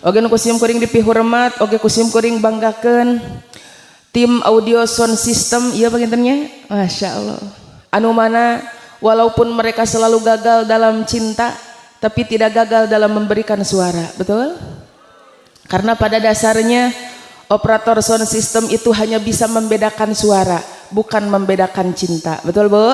Oge nu ku sim kuring dipihormat, oge ku sim kuring banggakeun tim audio sound system ieu panginten nya. Masya Allah. Anu mana walaupun mereka selalu gagal dalam cinta, tapi tidak gagal dalam memberikan suara, betul? Karena pada dasarnya operator sound system itu hanya bisa membedakan suara, bukan membedakan cinta. Betul, Bu?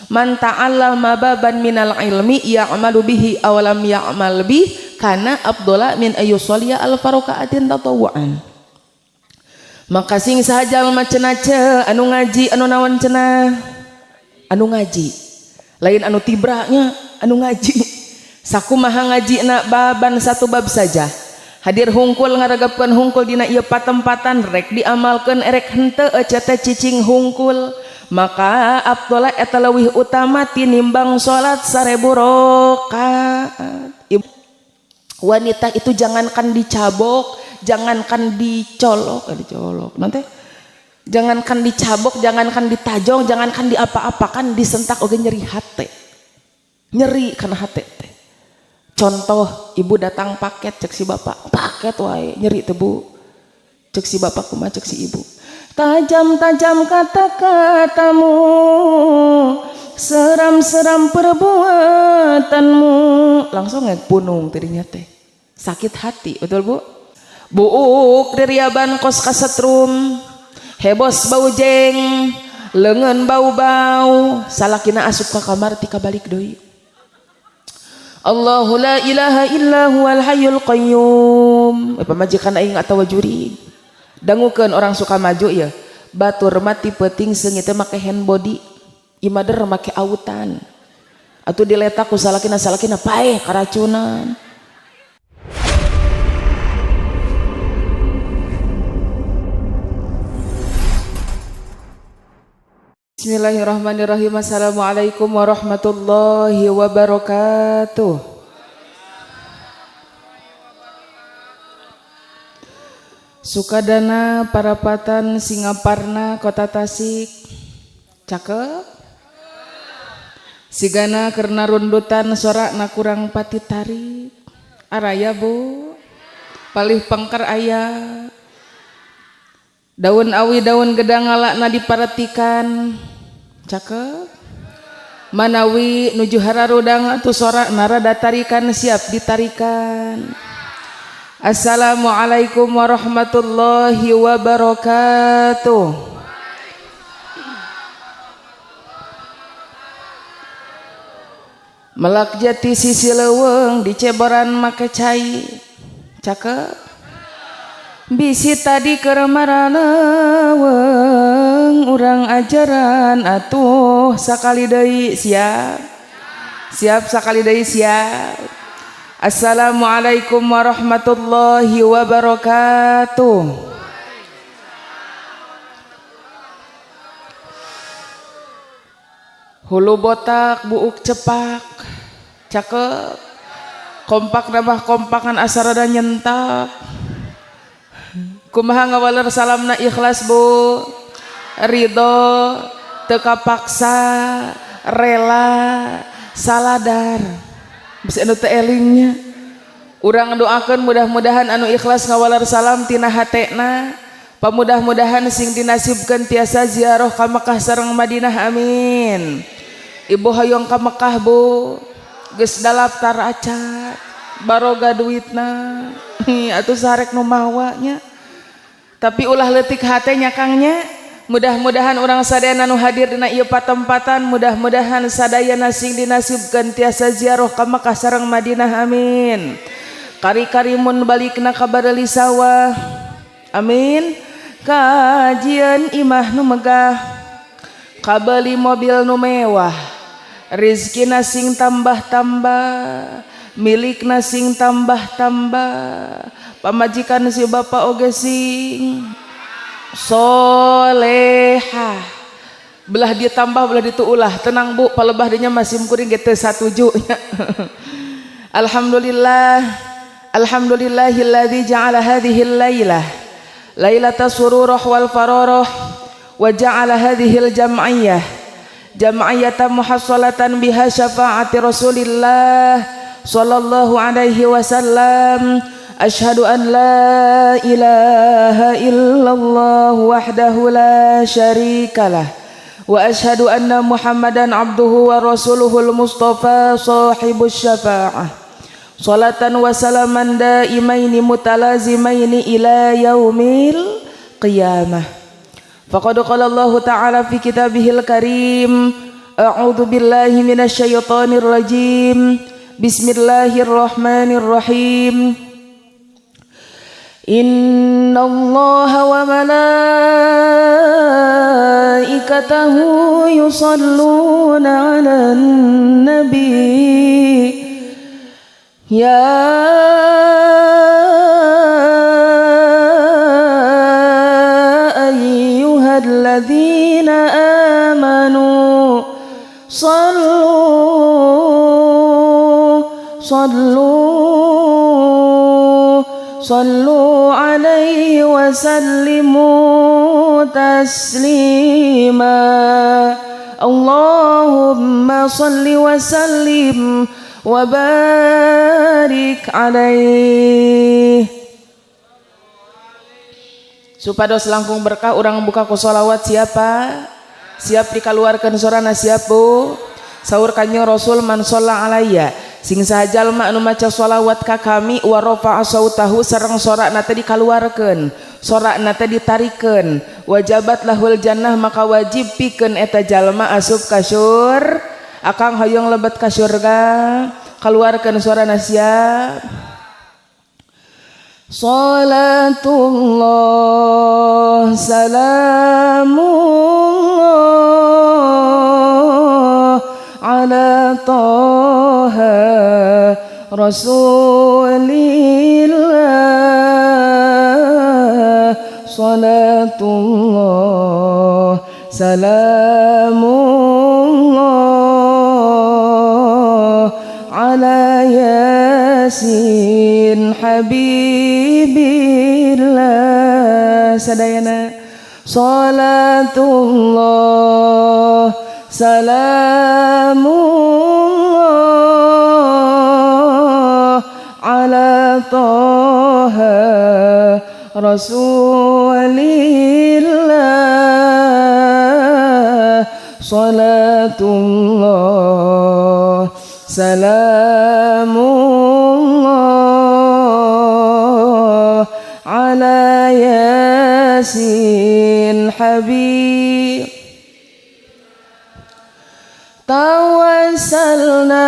Man ta'allama baban minal ilmi ya'malu bihi aw lam ya'mal bih kana afdhala min ayyusalliya alfa raka'atin tatawwu'an. Maka sing saha jalma cenah anu ngaji, anu naon cenah? Anu ngaji. Lain anu tibranya, anu ngaji. Sakumaha ngajina baban satu bab saja. Hadir hungkul ngaragapkeun hungkul dina ieu patempatan, rek diamalkeun erek henteu ece teh cicing hungkul. Maka afdhala eta leuwih utama tinimbang salat 1000 rakaat. Wanita itu jangankan dicabok, jangankan dicolok, dicolok nanti, jangankan dicabok, jangankan ditajong, jangankan diapa-apakan, disentak oge nyeri hate, nyeri kana hate teh. Contoh, ibu datang paket, cek si bapak, paket wae nyeri teh bu, cek si bapak kumaha, cek si ibu, tajam-tajam kata-katamu, seram-seram perbuatanmu, langsung punung tadinya teh, sakit hati, betul bu? Buuk diriaban kos kasetrum, hebos bau jeng, lengan bau-bau, salakina asup ke kamar tika balik deui. Allahu la ilaha illa huwal hayyul qayyum. Pamajikan aing atawa jurig. Dangukeun orang suka maju ya. Batur mati peuting seungit teh make hand body, imader make autan. Atuh diletak ku salakina, salakina paeh karacunan. Bismillahirrahmanirrahim. Assalamualaikum warahmatullahi wabarakatuh. Sukadana Parapatan Singaparna Kota Tasik. Cakep. Sigana karena rundutan sorakna kurang pati tarik. Araya bu. Palih pengker aya. Daun awi daun gedang ngalakna diparetikan. Cakep. Manawi nuju hararudang atuh sorakna rada tarikan siap ditarikan. Assalamualaikum warahmatullahi wabarakatuh. Melak jati sisi leuweung diceboran make cai. Cakep. Bisi tadi keur maraleuweung urang ajaran atuh sakali deui, siap. Siap sakali deui, siap. Assalamualaikum warahmatullahi wabarakatuh. Hulu botak buuk cepak. Cakep. Kompak nambah kompakan asarada nyentak. Kumaha ngawaler salamna ikhlas bu, ridho, teu kapaksa, rela, saladar. Bisa anu teu elingnya. Urang doakeun mudah-mudahan anu ikhlas ngawaler salam tina hatena, pamudah-mudahan sing dinasibkeun tiasa ziarah ka Mekah sareng Madinah, amin. Ibu hoyong ka Mekah bu, geus daftar acan, baroga duitna, atuh sarek nu mawa nya. Tapi ulah leutik hate nya kangnya. Mudah-mudahan urang sadayana nu hadir dina ieu patempatan, mudah-mudahan sadayana sing dinasibkeun tiasa ziarah ka Mekah sareng Madinah, amin. Kari-kari mun balikna ka bareuli sawah, amin. Kajian imah nu megah, kabeli mobil nu mewah, rizkina sing tambah-tambah, milikna sing tambah-tambah, pamajikan si bapak oge sing soleha. Belah dia tambah belah ditu ulah, tenang bu, palebah dinya masih kuring ge teu satuju nya. Alhamdulillah, alhamdulillahilladzi ja'ala hadhihi lailah lailata sururah wal fararah wa ja'ala hadhil jam'iyyah jam'iyyatan muhassalatan biha syafaati Rasulillah sallallahu alaihi wasallam. Asyhadu an la ilaha illallah wahdahu la syarikalah wa asyhadu anna Muhammadan abduhu wa rasuluhul mustafa sahibus syafa'ah. Salatan wa salaman daimaini mutalazimaini ila yaumil qiyamah. Faqad qala Allah ta'ala fi kitabihil karim, a'udzu billahi minasyaitonir rajim. Bismillahirrahmanirrahim. Innallaha wa malaikatahu yusalluna 'alan nabi ya ayyuhalladzina amanu sallu sallu sallu alaihi wa sallimu taslima. Allahumma salli wa sallim wa barik alaihi. Supados langkung berkah, urang buka ku sholawat. Siapa siap dikaluarkeun sorana? Siap, Bu? Saur Kanjeng Rasul, man sholla alayya, sing saha jalma anu maca sholawat ka kami, wa rafa'a sautahu, sareng sorakna teh dikaluarkeun, sorakna teh ditarikeun, wajabat lahul jannah, maka wajib pikeun eta jalma asup ka syur. Akang hoyong lebet ka surga, kaluarkeun sorana. Siap? Salatullah salamullah ala Taha Rasulillah. Salatullah salamullah ala Yasin Habibillah. Sadayana, salatullah salamullah ala Taha Rasulillah. Salatullah salamullah ala Yasin Habib. Tawassalna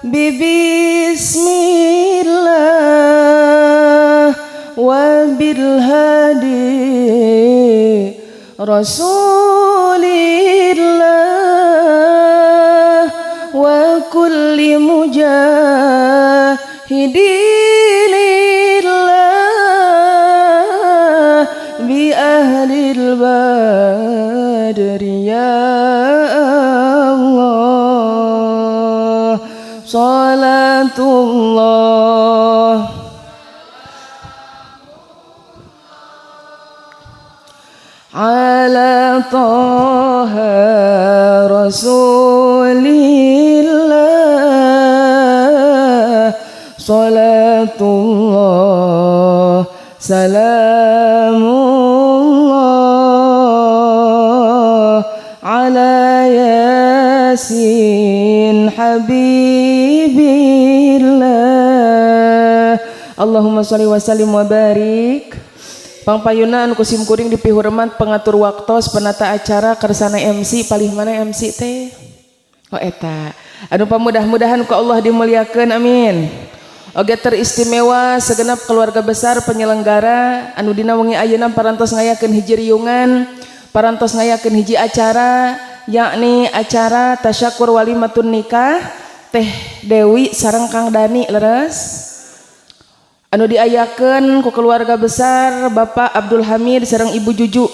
bibismillah wa bilhadi Rasulillah wa kulli mujahidin lillah bi ahlil badri ya Allah. Salatullah ala Taha Rasulillah. Salatullah salamullah ala Yasin Habibillah. Allahumma sholli wa sallim wa barik. Pangpayuna anu ku sim kuring dipihormat pengatur waktos, penata acara, kersana MC, palih mana MC teh? Oh, eta anu pamudah-mudahan ku Allah dimuliakeun, amin. Oge teristimewa segenap keluarga besar penyelenggara anu dina wengi ayeuna parantos ngayakeun hiji riungan, parantos ngayakeun hiji acara, yakni acara tasyakur walimatun nikah Teh Dewi sareng Kang Dani, leres, anu diayakeun ku keluarga besar Bapak Abdul Hamid sareng Ibu Juju.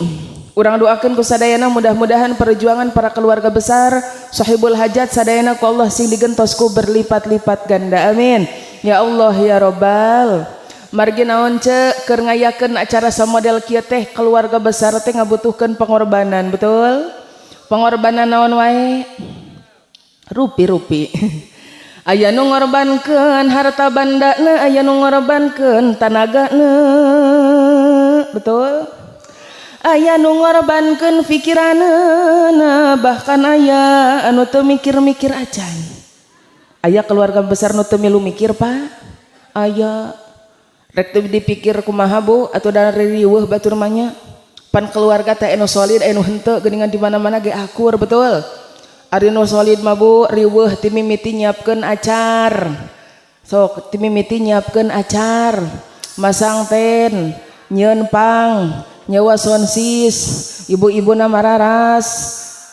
Urang doakeun ku sadayana, mudah-mudahan perjuangan para keluarga besar sahibul hajat sadayana ku Allah sing digentos ku berlipat-lipat ganda, amin ya Allah ya Robbal. Margi naon, ce, keur ngayakeun acara samodel kieu teh keluarga besar teh ngabutuhkeun pengorbanan, betul? Pengorbanan naon wae, rupi-rupi. Aya nu ngorbankeun harta bandana, aya nu ngorbankeun tanagana, betul? Aya nu ngorbankeun pikiranana, bahkan aya anu teu mikir-mikir acan. Aya keluarga besar nu teu milu mikir, Pak. Aya rek teu dipikir kumaha, Bu, atau dari riweuh batur mah nya. Pan keluarga teh anu solid, anu henteu geuningan di mana-mana ge akur, betul? Ari nu solid mah, Bu, riweuh ti mimiti nyiapkeun acar. Sok ti mimiti nyiapkeun acar, masang ten, nyieun pang, nyewa soundsis, ibu-ibuna mararas,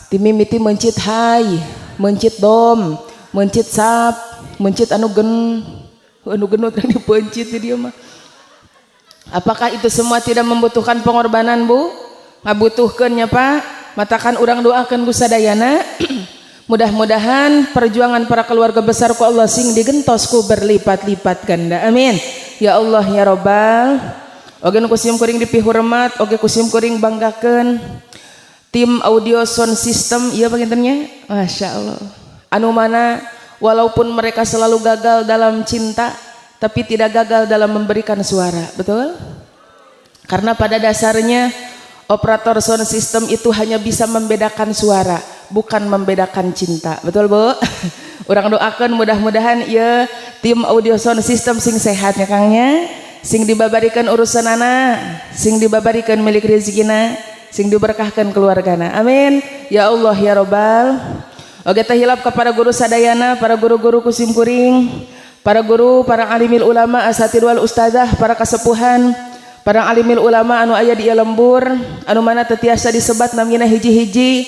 ti mimiti meuncit high, meuncit dom, meuncit sub, meuncit anu genut yang dipeuncit di dia mah. Apakah itu semua tidak membutuhkan pengorbanan, Bu? Ngabutuhkeun nya, Pak. Matakan urang doakan ku sadayana, mudah-mudahan perjuangan para keluarga besar ku Allah sing digentos ku berlipat-lipat ganda. Amin. Ya Allah ya Robbal. Oge nu ku sim kuring dipihormat, oge ku sim kuring banggakeun tim audio sound system ieu panginten nya. Masya Allah. Anu mana walaupun mereka selalu gagal dalam cinta, tapi tidak gagal dalam memberikan suara, betul? Karena pada dasarnya operator sound system itu hanya bisa membedakan suara, bukan membedakan cinta. Betul, Bu? Urang doakan mudah-mudahan ya tim audio sound system sing sehat ya, Kang, nya, sing dibabarikan urusanana, sing dibabarikan milik rezekina, sing diberkahkan keluargana. Amin. Ya Allah ya Robbal. Oke, teh hilap kepada guru sadayana, para guru-guru ku sim kuring, para guru, para alimil ulama, asatid wal ustazah, para kasepuhan, para alimil ulama anu aya di lembur, anu mana teu tiasa disebat namina hiji-hiji,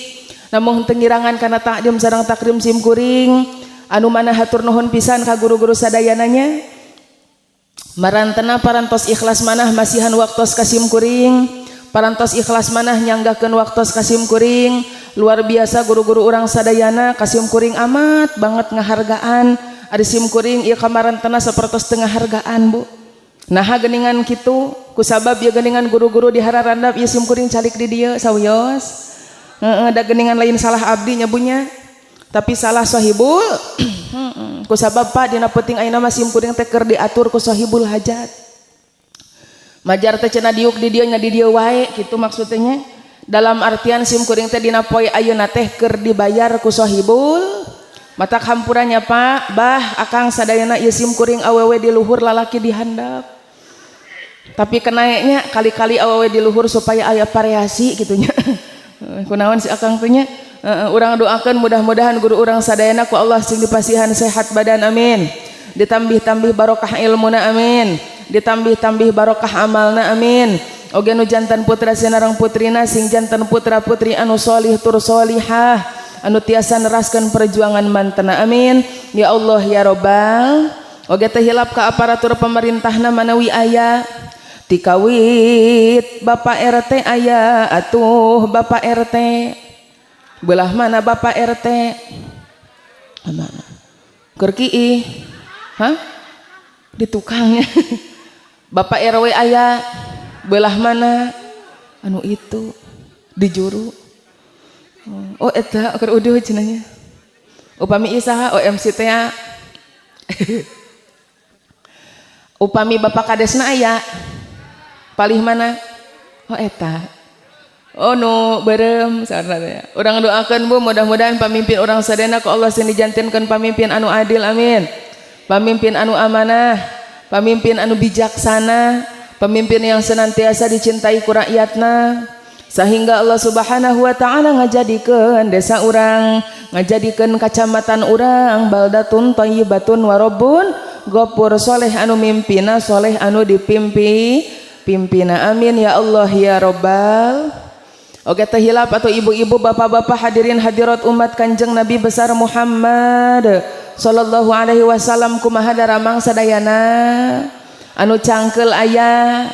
namun teu ngirangan kana takdim sareng takrim sim kuring, anu mana hatur nuhun pisan ka guru-guru sadayananya. Marantena parantos ikhlas manah masihan waktos ka sim kuring, parantos ikhlas manah nyanggakeun waktos ka sim kuring. Luar biasa guru-guru urang sadayana, ka sim kuring amat banget ngahargaan. Ari sim kuring ieu kamarantena sapertos teu ngahargaan, Bu. Nah, geningan kitu kusabab ieu geningan guru-guru di hararandap ieu sim kuring calik di dieu sawios. Heeh, da geningan lain salah abdi nya, Bu, nya, tapi salah sohibul. Kusabab, Pak, dina peuting ayeuna mah sim kuring teh keur diatur ku sohibul hajat. Majar teh cenah diuk di dieu nya di dieu wae kitu, maksudnya dalam artian sim kuring teh dina poe ayeuna teh keur dibayar ku sohibul. Mata hampurannya, Pak, Bah, Akang sadayana, ieu sim kuring awewe di luhur, lalaki di handap, tapi kenaiknya kali-kali awewe di luhur supaya aya variasi gitunya. Kunaon si Akang punya. Urang doakan mudah-mudahan guru urang sadayana ku Allah sing dipasihan sehat badan, amin, ditambih-tambih barokah ilmuna, amin, ditambih-tambih barokah amalna, amin. Oge nu jantan putra sinareng putrina sing jantan putra putri anu solih tur solihah, anu tiasa neraskeun perjuangan mantena, amin ya Allah ya Robbal. Oge teu hilap ka aparatur pemerintahna manawi aya, tikawit Bapak RT aya atuh. Bapak RT belah mana? Bapak RT mana? Keur kiih? Hah, di tukangnya. Bapak RW aya belah mana? Anu itu di juru. Oh, eta keur uduh cenah nya. Upami ieu saha? Oh, MC teh. Upami Bapak Kadesna aya palih mana? Oh, eta. Oh, nu beureum saurna. Urang doakeun, Bu, mudah-mudahan pamimpin urang sadayana ku Allah sing dijantenkeun pamimpin anu adil, amin, pamimpin anu amanah, pamimpin anu bijaksana, pemimpin yang senantiasa dicintai ku rakyatna, sehingga Allah Subhanahu wa Ta'ala ngajadikeun desa urang, ngajadikeun kacamatan urang baldatun thayyibatun warabbun ghafur, soleh anu mimpina, soleh anu dipimpi pimpina, amin ya Allah ya Robbal. Oke, teu hilap atau ibu-ibu, bapak-bapak, hadirin hadirat umat Kanjeng Nabi besar Muhammad sallallahu alaihi wasallam, kumaha daramang sadayana? Anu cangkel aya,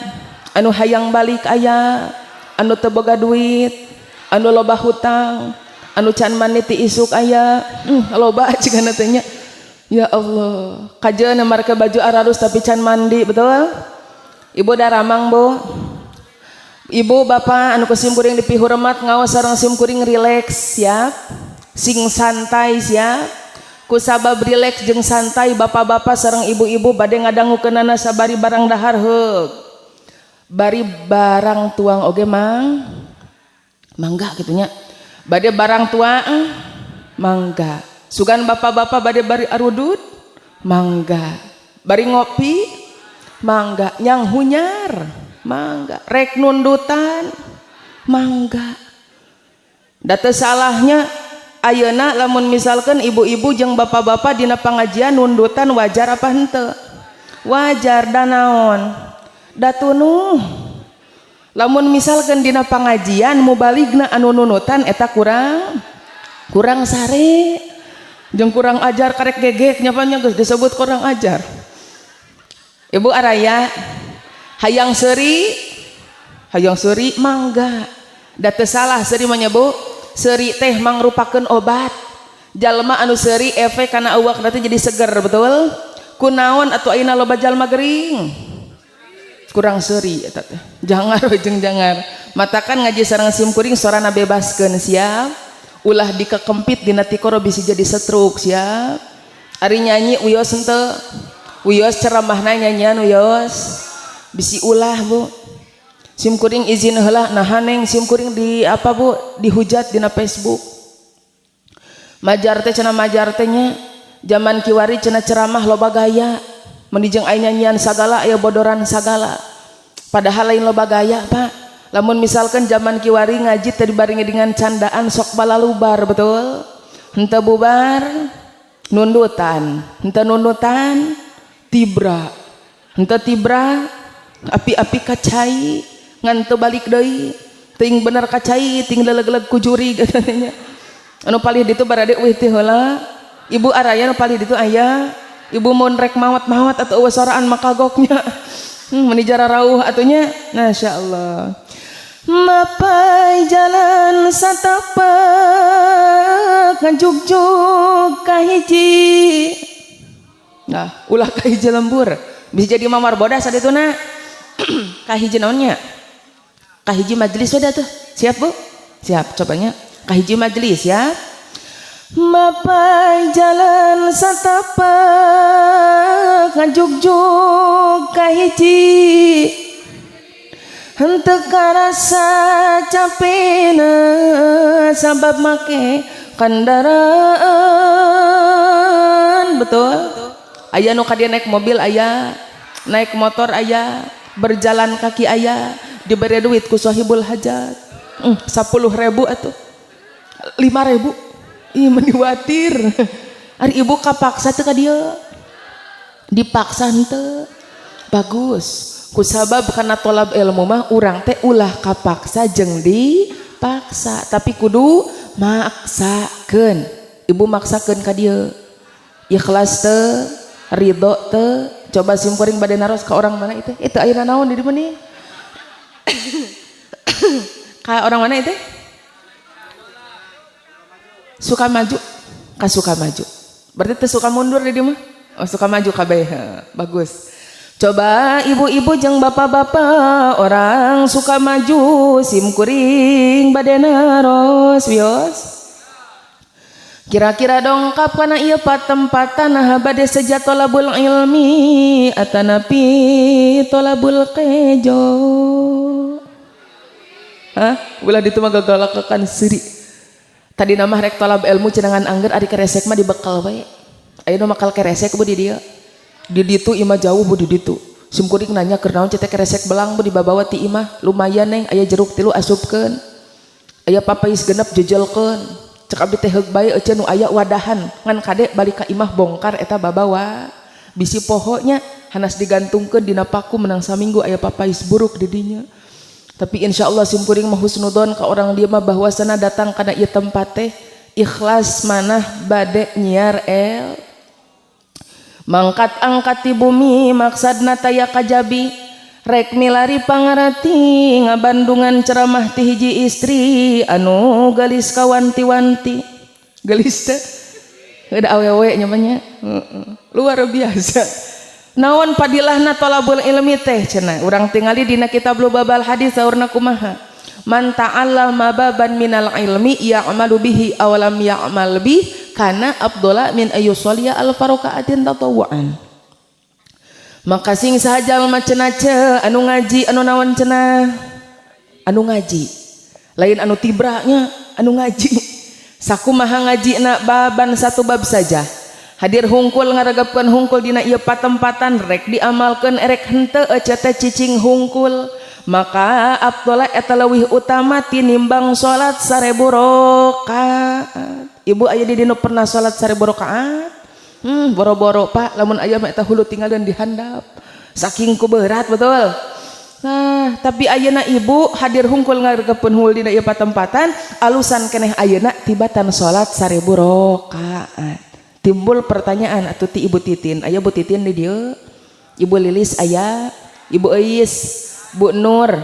anu hayang balik aya, anu teu boga duit, anu loba hutang, anu can mandi ti isuk aya, loba cigana teh nya. Ya Allah, kajeun marke baju aralus tapi can mandi, betul? Ibu daramang, Bu? Ibu bapak anu ku sim kuring dipihormat, ngaos sareng sim kuring rileks siap, sing santai siap. Kusabab rileks jeung santai, bapak-bapak sareng ibu-ibu bade ngadangukeunana sabari barang dahar heug, bari barang tuang oge mang mangga kitu nya. Bade barang tuang mangga, sugan bapak-bapak bade bari arudut mangga, bari ngopi mangga, nyang hunyar mangga, rek nundutan mangga. Da teu salahnya ayeuna lamun misalkan ibu-ibu jeung bapak-bapak dina pengajian nundutan, wajar apa henteu? Wajar. Da naon? Da tunuh. Lamun misalkan dina pengajian mubaligna anu nundutan, eta kurang kurang sare jeung kurang ajar, karek gegek nyapanya geus disebut kurang ajar. Ibu araya hayang seuri, hayang seuri mangga. Da teu salah seuri mah nya, Bu. Seuri teh mangrupakeun obat. Jalma anu seuri, efek kana awak nanti jadi seger, betul? Kunaon atuh ayeuna loba jalma gering? Kurang seuri eta teh. Jangar jeung jangar matakan ngaji sareng simkuring sorana bebaskeun, siap? Ulah dikekempit dina tikoro, bisi jadi stroke, siap? Ari nyanyi wios henteu? Wios. Ceramahna nyanyian wios? Bisi ulah, Bu. Simkuring izin heula. Nah, neng simkuring di apa, Bu, dihujat dina Facebook. Majar teh cenah, majar teh nya, zaman kiwari cenah ceramah loba gaya, meuni jeung aya nyanyian sagala, aya bodoran sagala. Padahal lain loba gaya, Pak. Lamun misalkan zaman kiwari ngaji teh dibarengi dengan candaan, sok balalubar, betul? Henteu bubar nundutan, henteu nundutan tibra, henteu tibra api-api kacai, ngan teu balik deui, ting bener kacai ting leleg-leg ku jurig katanya. Anu palih ditu barade euih teh heula. Ibu araya anu palih ditu aya? Ibu mun rek mawat-mawat atau eueuh soraan makagoknya, meuni jararauh atuh nya. Masyaallah. Mapai jalan satapak ngajugjug kahiji. Nah, ulah kahiji lembur, bisa jadi mamar bodas sadituna. Kahiji naonnya? Kahiji majelis sudah tuh. Siap, Bu? Siap. Cobanya kahiji majelis ya. Mapai jalan satapak ngajugjug kahiji, henteu karasa capena sabab make kendaraan. Betul? Aya nu kadieu naik mobil, aya naik motor, aya berjalan kaki, aya diberi duit ku sahibul hajat, 10.000 atuh 5.000. Ih, meni watir. Ari ibu kapaksa teu ka dieu? Dipaksa henteu? Bagus. Kusabab karena tolab ilmu mah urang teh ulah kapaksa jeung dipaksa, tapi kudu maksakeun. Ibu maksakeun ka dieu, ikhlas teu? Ridho teu? Coba simkuring bade naros ka orang mana itu. Itu ayeuna naon di mana? Ka orang mana itu? Suka maju, ka suka maju. Berarti teu suka mundur di dieu mah? Oh, suka maju kabeh. Bagus. Coba ibu-ibu jeung bapak-bapak orang suka maju, simkuring bade naros, wios. Kira-kira dongkap kana ieu patempatan, nah bade seja tolabul ilmi atanapi tolabul kejo? Hah? Ulah ditu mah gagalakakan seuri. Tadi nama rek tolab ilmu cenangan angger ari keresek mah dibekal wae. Ayeuna makal keresek, Bu, di dieu. Di ditu imah jauh, Bu, di ditu. Simkuring nanya keur naon cetek keresek belang, Bu, dibabawa ti imah. Lumayan, neng, aya jeruk tilu asupkeun. Aya papais genep jejelkeun. Cek abdi teh heug bae ece nu aya wadahan, ngan kade balik ka imah bongkar eta babawa. Bisi pohonya hanas digantungkeun dina paku, menang saminggu aya papais buruk di dinya. Tapi insya Allah simkuring mah husnudon ka orang dia mah bahwasana datang kana ieu tempat teh ikhlas manah bade nyiar el. Mangkat angkat di bumi maksadna taya kajabi rek milari pangarati ngabandungan ceramah ti hiji istri anu gelis kawanti-wanti. Gelis teh udah awewe nyamanya luar biasa. Naon padilahna tolabul ilmi teh cenah? Urang tingali dina kitab Lubabal Hadis, saurna kumaha? Man ta'allama baban minal ilmi ya'malu bihi aw lam ya'mal bih. Kana afdhala min ayyusolliya alfa rakaatin tatawwuan. Maka sing saha jalma cenah anu ngaji, anu naon cenah, anu ngaji, lain anu tibranya, anu ngaji sakumaha ngaji na baban satu bab saja, hadir hungkul, ngaregepkeun hungkul dina ieu patempatan, rek diamalkeun erek henteu, ece teh cicing hungkul, maka afdhala eta leuwih utama tinimbang salat 1000 rakaat. Ibu, aya di dinu pernah salat 1000 rakaat? Boro-boro, Pak, lamun aya mah eta hulu tinggalkeun di handap saking ku berat, betul. Nah, tapi ayeuna ibu hadir hungkul, ngaregepkeun hungkul dina ieu patempatan, alusan keneh ayeuna tibatan salat 1000 rakaat. Timbul pertanyaan atuh ti Ibu Titin. Aya Bu Titin di dieu? Ibu Lilis aya? Ibu Eis, Bu Nur,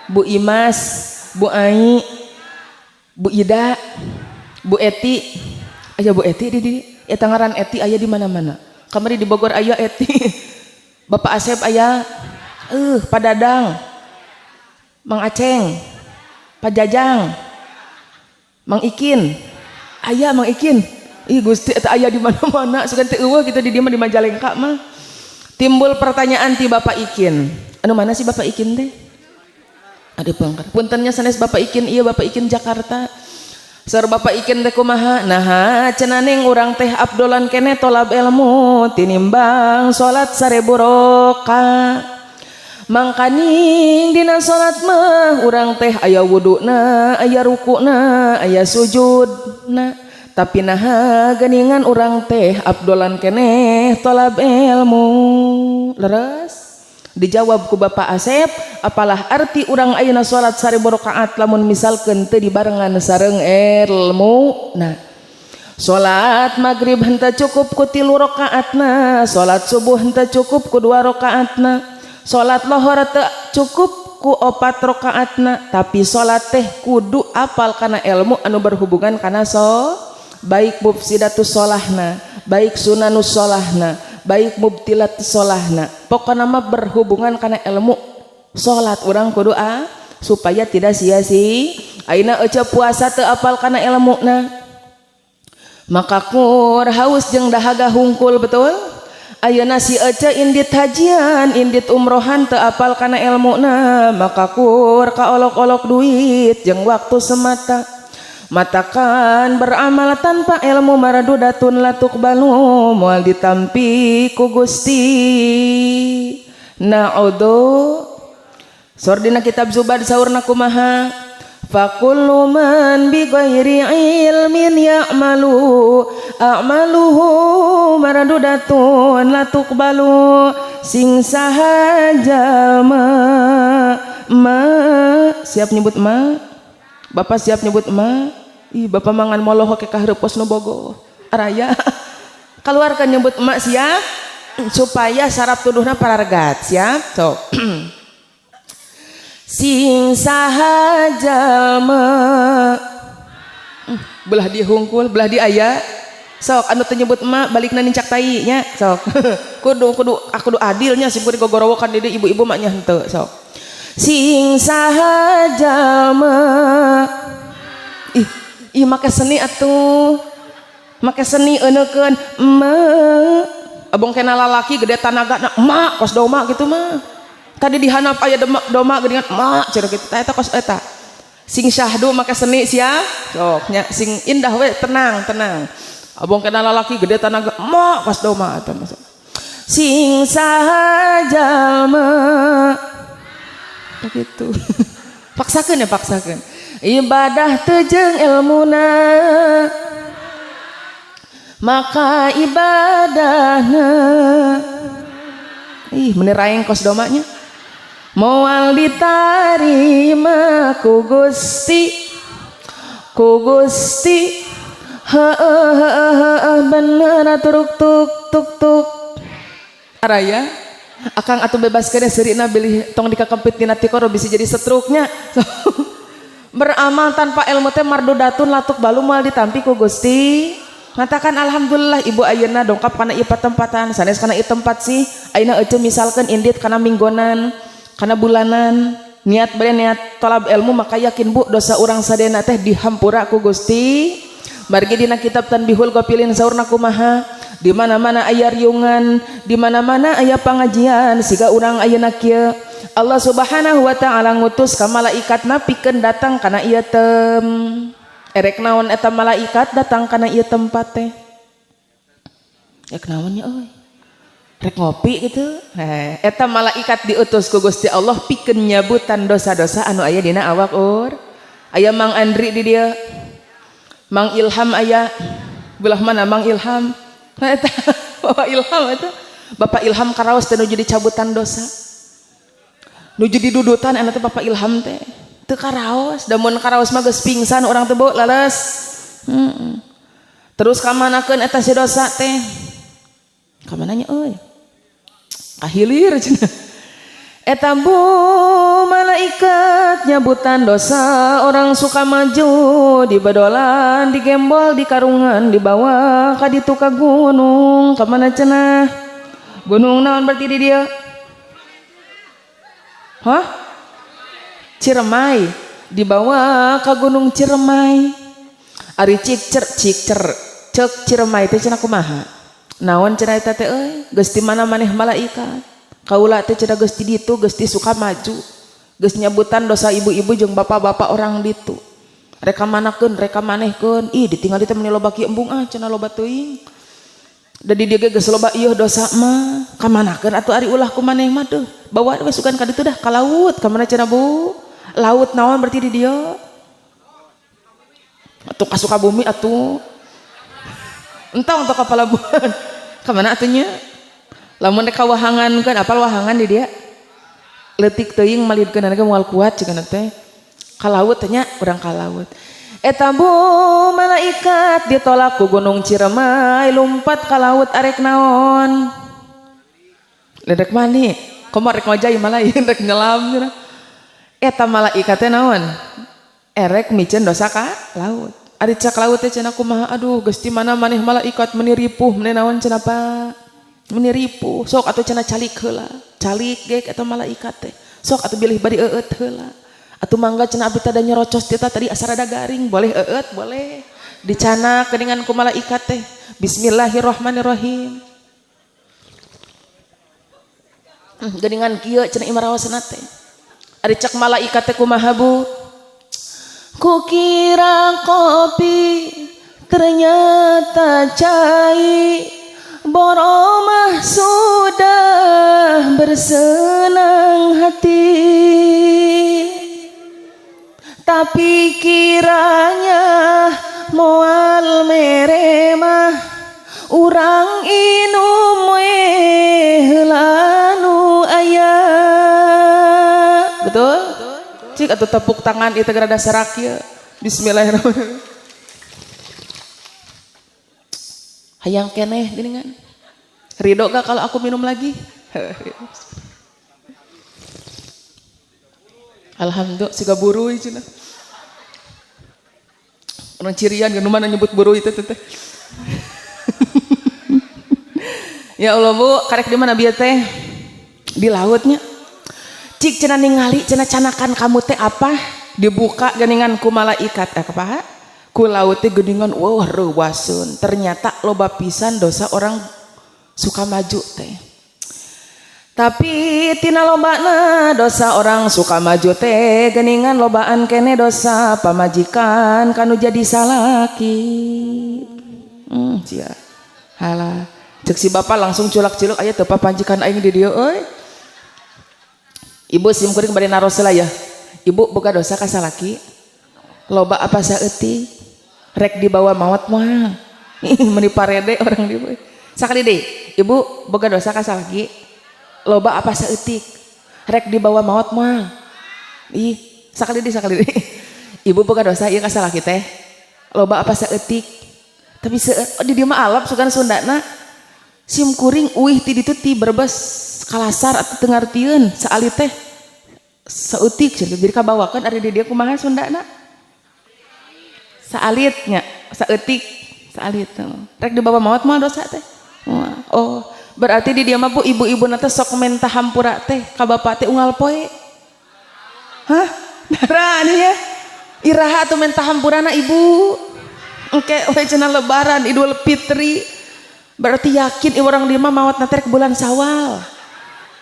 Bu Imas, Bu Ai, Bu Ida, Bu Eti. Aya Bu Eti di dieu? Eta ngaran Eti aya di mana-mana. Kamari di Bogor aya Eti. Bapak Asep aya? Pak Dadang, Mang Aceng, Pak Jajang, Mang Ikin. Aya Mang Ikin? Ih Gusti, eta aya di mana-mana. Sugan teu euweuh kitu di dieu mah, di Majalengka mah. Timbul pertanyaan ti Bapak Ikin. Anu mana sih Bapak Ikin teh? Aduh, pangkar. Puntennya sanes Bapak Ikin, iya Bapak Ikin Jakarta. Sar Bapak Ikin teh kumaha? Nah, cenah ning urang teh afdolan keneh tolab ilmu tinimbang salat 1000 rakaat. Mangkaning dina salat mah urang teh aya wuduna, aya rukuna, aya sujudna. Tapi naha geningan urang teh afdolan keneh tolab ilmu. Leres? Dijawab ku Bapak Asep, apalah arti urang ayeuna salat 1000 rakaat lamun misalkeun teu dibarengan sareng ilmu. Nah, salat maghrib henteu cukup ku 3 rakaatna, salat subuh henteu cukup ku 2 rakaatna, salat lohor teu cukup ku 4 rakaatna, tapi salat teh kudu apal kana ilmu anu berhubungan kana so baik mufsidatus sholahna, baik sunanus sholahna, baik mubtilat sholahna, pokokna mah berhubungan kana ilmu salat urang kudu a supaya tidak sia-sia. Ayeuna ece puasa teu apal kana ilmuna, maka kur haus jeung dahaga hungkul, betul? Ayeuna si ece indit hajian, indit umrohan, teu apal kana ilmuna, maka kur kaolok-olok duit jeung waktu semata. Matakan beramal tanpa ilmu mardudatun la tuqbalu, moal ditampi ku Gusti. Na'udzu. Sor dina kitab Zubad saurna kumaha? Fakullu man bi ghairi ilmin ya'malu a'maluhu mardudatun la tuqbalu. Sing saha jalma ma siap nyebut ma? Bapak siap nyebut ma? Ih, bapak mangan molohok ke kahareup pos nu bogo araya. Keluarkan nyebut emak, siap? Supaya sarap tuduhna pararegat. Siap? Sok. Sing saha jalma, belah di hungkul, belah di aya. Sok anu teu nyebut emak balikna nincak tai nya. Sok kudu kudu aku kudu adilnya, sim kudu gogorowokan di ibu-ibu maknya henteu. Sok sing saha jalma. Ih ih, make seni atuh, make seni eueukeun emak. Abong kena lalaki gede tanaga na emak kos doma gitu mah. Tadi dihanap aya doma, doma geuningan emak cenah kitu. Eta kos eta sing syahdu, make seni, siap? Sok nya, sing indah we, tenang tenang. Abong kena lalaki gede tanaga emak kos doma eta mah. Sing saha jalma begitu, paksakeun ya, paksakeun ibadah teu jeung ilmuna, maka ibadahna, ih, meni raeng kos domanya, moal ditarima ku Gusti, ku Gusti. Heeh heeh heeh, bener turuk tuk tuk tuk araya. Akang atuh bebaskeun seurina, bilih tong dikakempit dina tikoro, bisa jadi setruknya. Beramal tanpa ilmu teh mardudatun la tuqbalu, moal ditampi ku Gusti. Matakan alhamdulillah ibu ayeuna dongkap kana ieu patempatan, sanes kana ieu tempat sih. Ayeuna ece misalkan indit kana minggonan, kana bulanan, niat bade niat tolab ilmu, maka yakin, Bu, dosa urang sadayana teh dihampura ku Gusti. Margi dina kitab Tanbihul Ghafilin saurna kumaha? Di mana-mana aya riungan, di mana-mana aya pangajian siga urang ayeuna kieu. Allah Subhanahu wa taala ngutus ka malaikatna pikeun datang kana ieu tem. Erek naon eta malaikat datang kana ieu tempat teh? Rek naon nya euy? Rek ngopi gitu. Eta malaikat diutus ku Gusti Allah pikeun nyabutan dosa-dosa anu aya dina awak ur. Aya Mang Andri di dieu. Mang Ilham aya. Belah mana Mang Ilham? Eta Bapak Ilham eta. Bapak Ilham karaos teh nuju dicabutan dosa. Nuju didudutan eta teh Bapak Ilham teh. Teu karaos, da mun karaos mah geus pingsan urang teh bu lales. Terus kamanakeun eta si dosa teh? Kamana nya euy? Ka hilir cenah. Eta bu malaikat nyabutan dosa orang suka maju di bedolan, di gembol, di karungan, dibawa ka ditu ka gunung. Kamana cenah? Gunung naon berarti di dieu? Hah? Ciremai. Dibawa ke Gunung Ciremai. Ari cik cer cik cer cek Ciremai teh cenah kumaha? Naon cenah eta teh euy? Geus di mana maneh malaikat? Kaula teh cenah geus di ditu, geus di Sukamaju. Geus nyabutan dosa ibu-ibu jeung bapak-bapak orang ditu. Rek kamanakeun, rek kamanehkeun. Ih, ditinggali teh meuni loba kieu embung ah cenah loba teuing. Da di dieu ge geus loba ieu dosa mah. Kamanakeun atuh ari ulah ku maneh mah tuh. Bawa we sugan ka ditu dah ka laut. Kamana cenah Bu? Laut naon berarti di dieu? Atuh ka Sukabumi atuh. Entong atuh ka palabuhan. Kamana atuh nya? Lamun rek ka wahangan kan apal wahangan di dia? Leutik teuing malidkeun ge moal kuat cenah teh. Ka laut teh nya, urang ka laut. Eta bu malaikat ditolak ku Gunung Ciremai lumpat ka laut arek naon? Rek mani? Komo rek ngojay malah rek nyelam cenah. Eta malaikat teh naon? Erek miceun dosa ka laut. Ari cak laut teh cenah kumaha? Aduh, geus di mana maneh malaikat meuni ripuh meuni naon cenah Pak? Meuni ripuh. Sok atuh cenah calik heula. Calik gek eta malaikat teh. Sok atuh bilih bari eueut heula. Atuh mangga cenah abdi teh nyerocos teh tadi asa rada garing, boleh eueut boleh. Dicanak geuningan ku malaikat teh. Bismillahirrahmanirrahim. Geuningan kieu cenah imaraosna teh. Ari cak malaikat teh kumaha Bu? Kukira kopi ternyata cai, boromah sudah bersenang hati, tapi kiranya moal meremah urang inum we heula nu aya. Betul? Cik atau tepuk tangan itu rada serak ya. Bismillahirrahmanirrahim. Hayang keneh geuningan. Ridho gak kalau aku minum lagi? Alhamdulillah siga buruy cenah. Orang cirian kan mana nyebut buruy itu teh. Ya Allah Bu, karek di mana bieu teh? Di lautnya. Cik cenah ningali cenah canakan kamu teh apa? Dibuka geuningan ku malaikat apa? Ku laut teh geuningan wah reuwaseun. Ternyata loba pisan dosa orang suka maju teh. Tapi tina lobana dosa orang suka maju teh geuningan lobaan kene dosa pamajikan kanu jadi salaki. Sia. Halah. Cek si bapak langsung culak-culuk aya teu papanjikan aing di dieu euy. Ibu sim kuring bade naros heula ya. Ibu boga dosa ka salaki? Loba apa saeutik? Rek dibawa maot moal. Meuni parede orang di ibu. Sakali deui, ibu boga dosa ka salaki? Loba apa saeutik? Rek dibawa maot moal. Ih, sakali deui, sakali deui. Ibu boga dosa ieu ka salaki teh? Loba apa saeutik? Tapi oh, di dieu mah alap sugan Sundana. Sim kuring uih ti ditu ti Brebes kalasar atau teu ngartieun saali teh saeutik cenah jadi kabawakeun ari di dieu kumaha Sundana? Saalitnya, saeutik, saalit. Rek dibawa maot mah dosa teh. Oh, berarti di dieu mah Bu ibu-ibu na teh sok menta hampura teh ka bapak teh unggal poe. Hah? Darah nih ya. Iraha atuh menta hampurana ibu. Engke we cenah Lebaran, Idul Fitri. Berarti yakin ieu orang dieu mah maot rek bulan Sawal.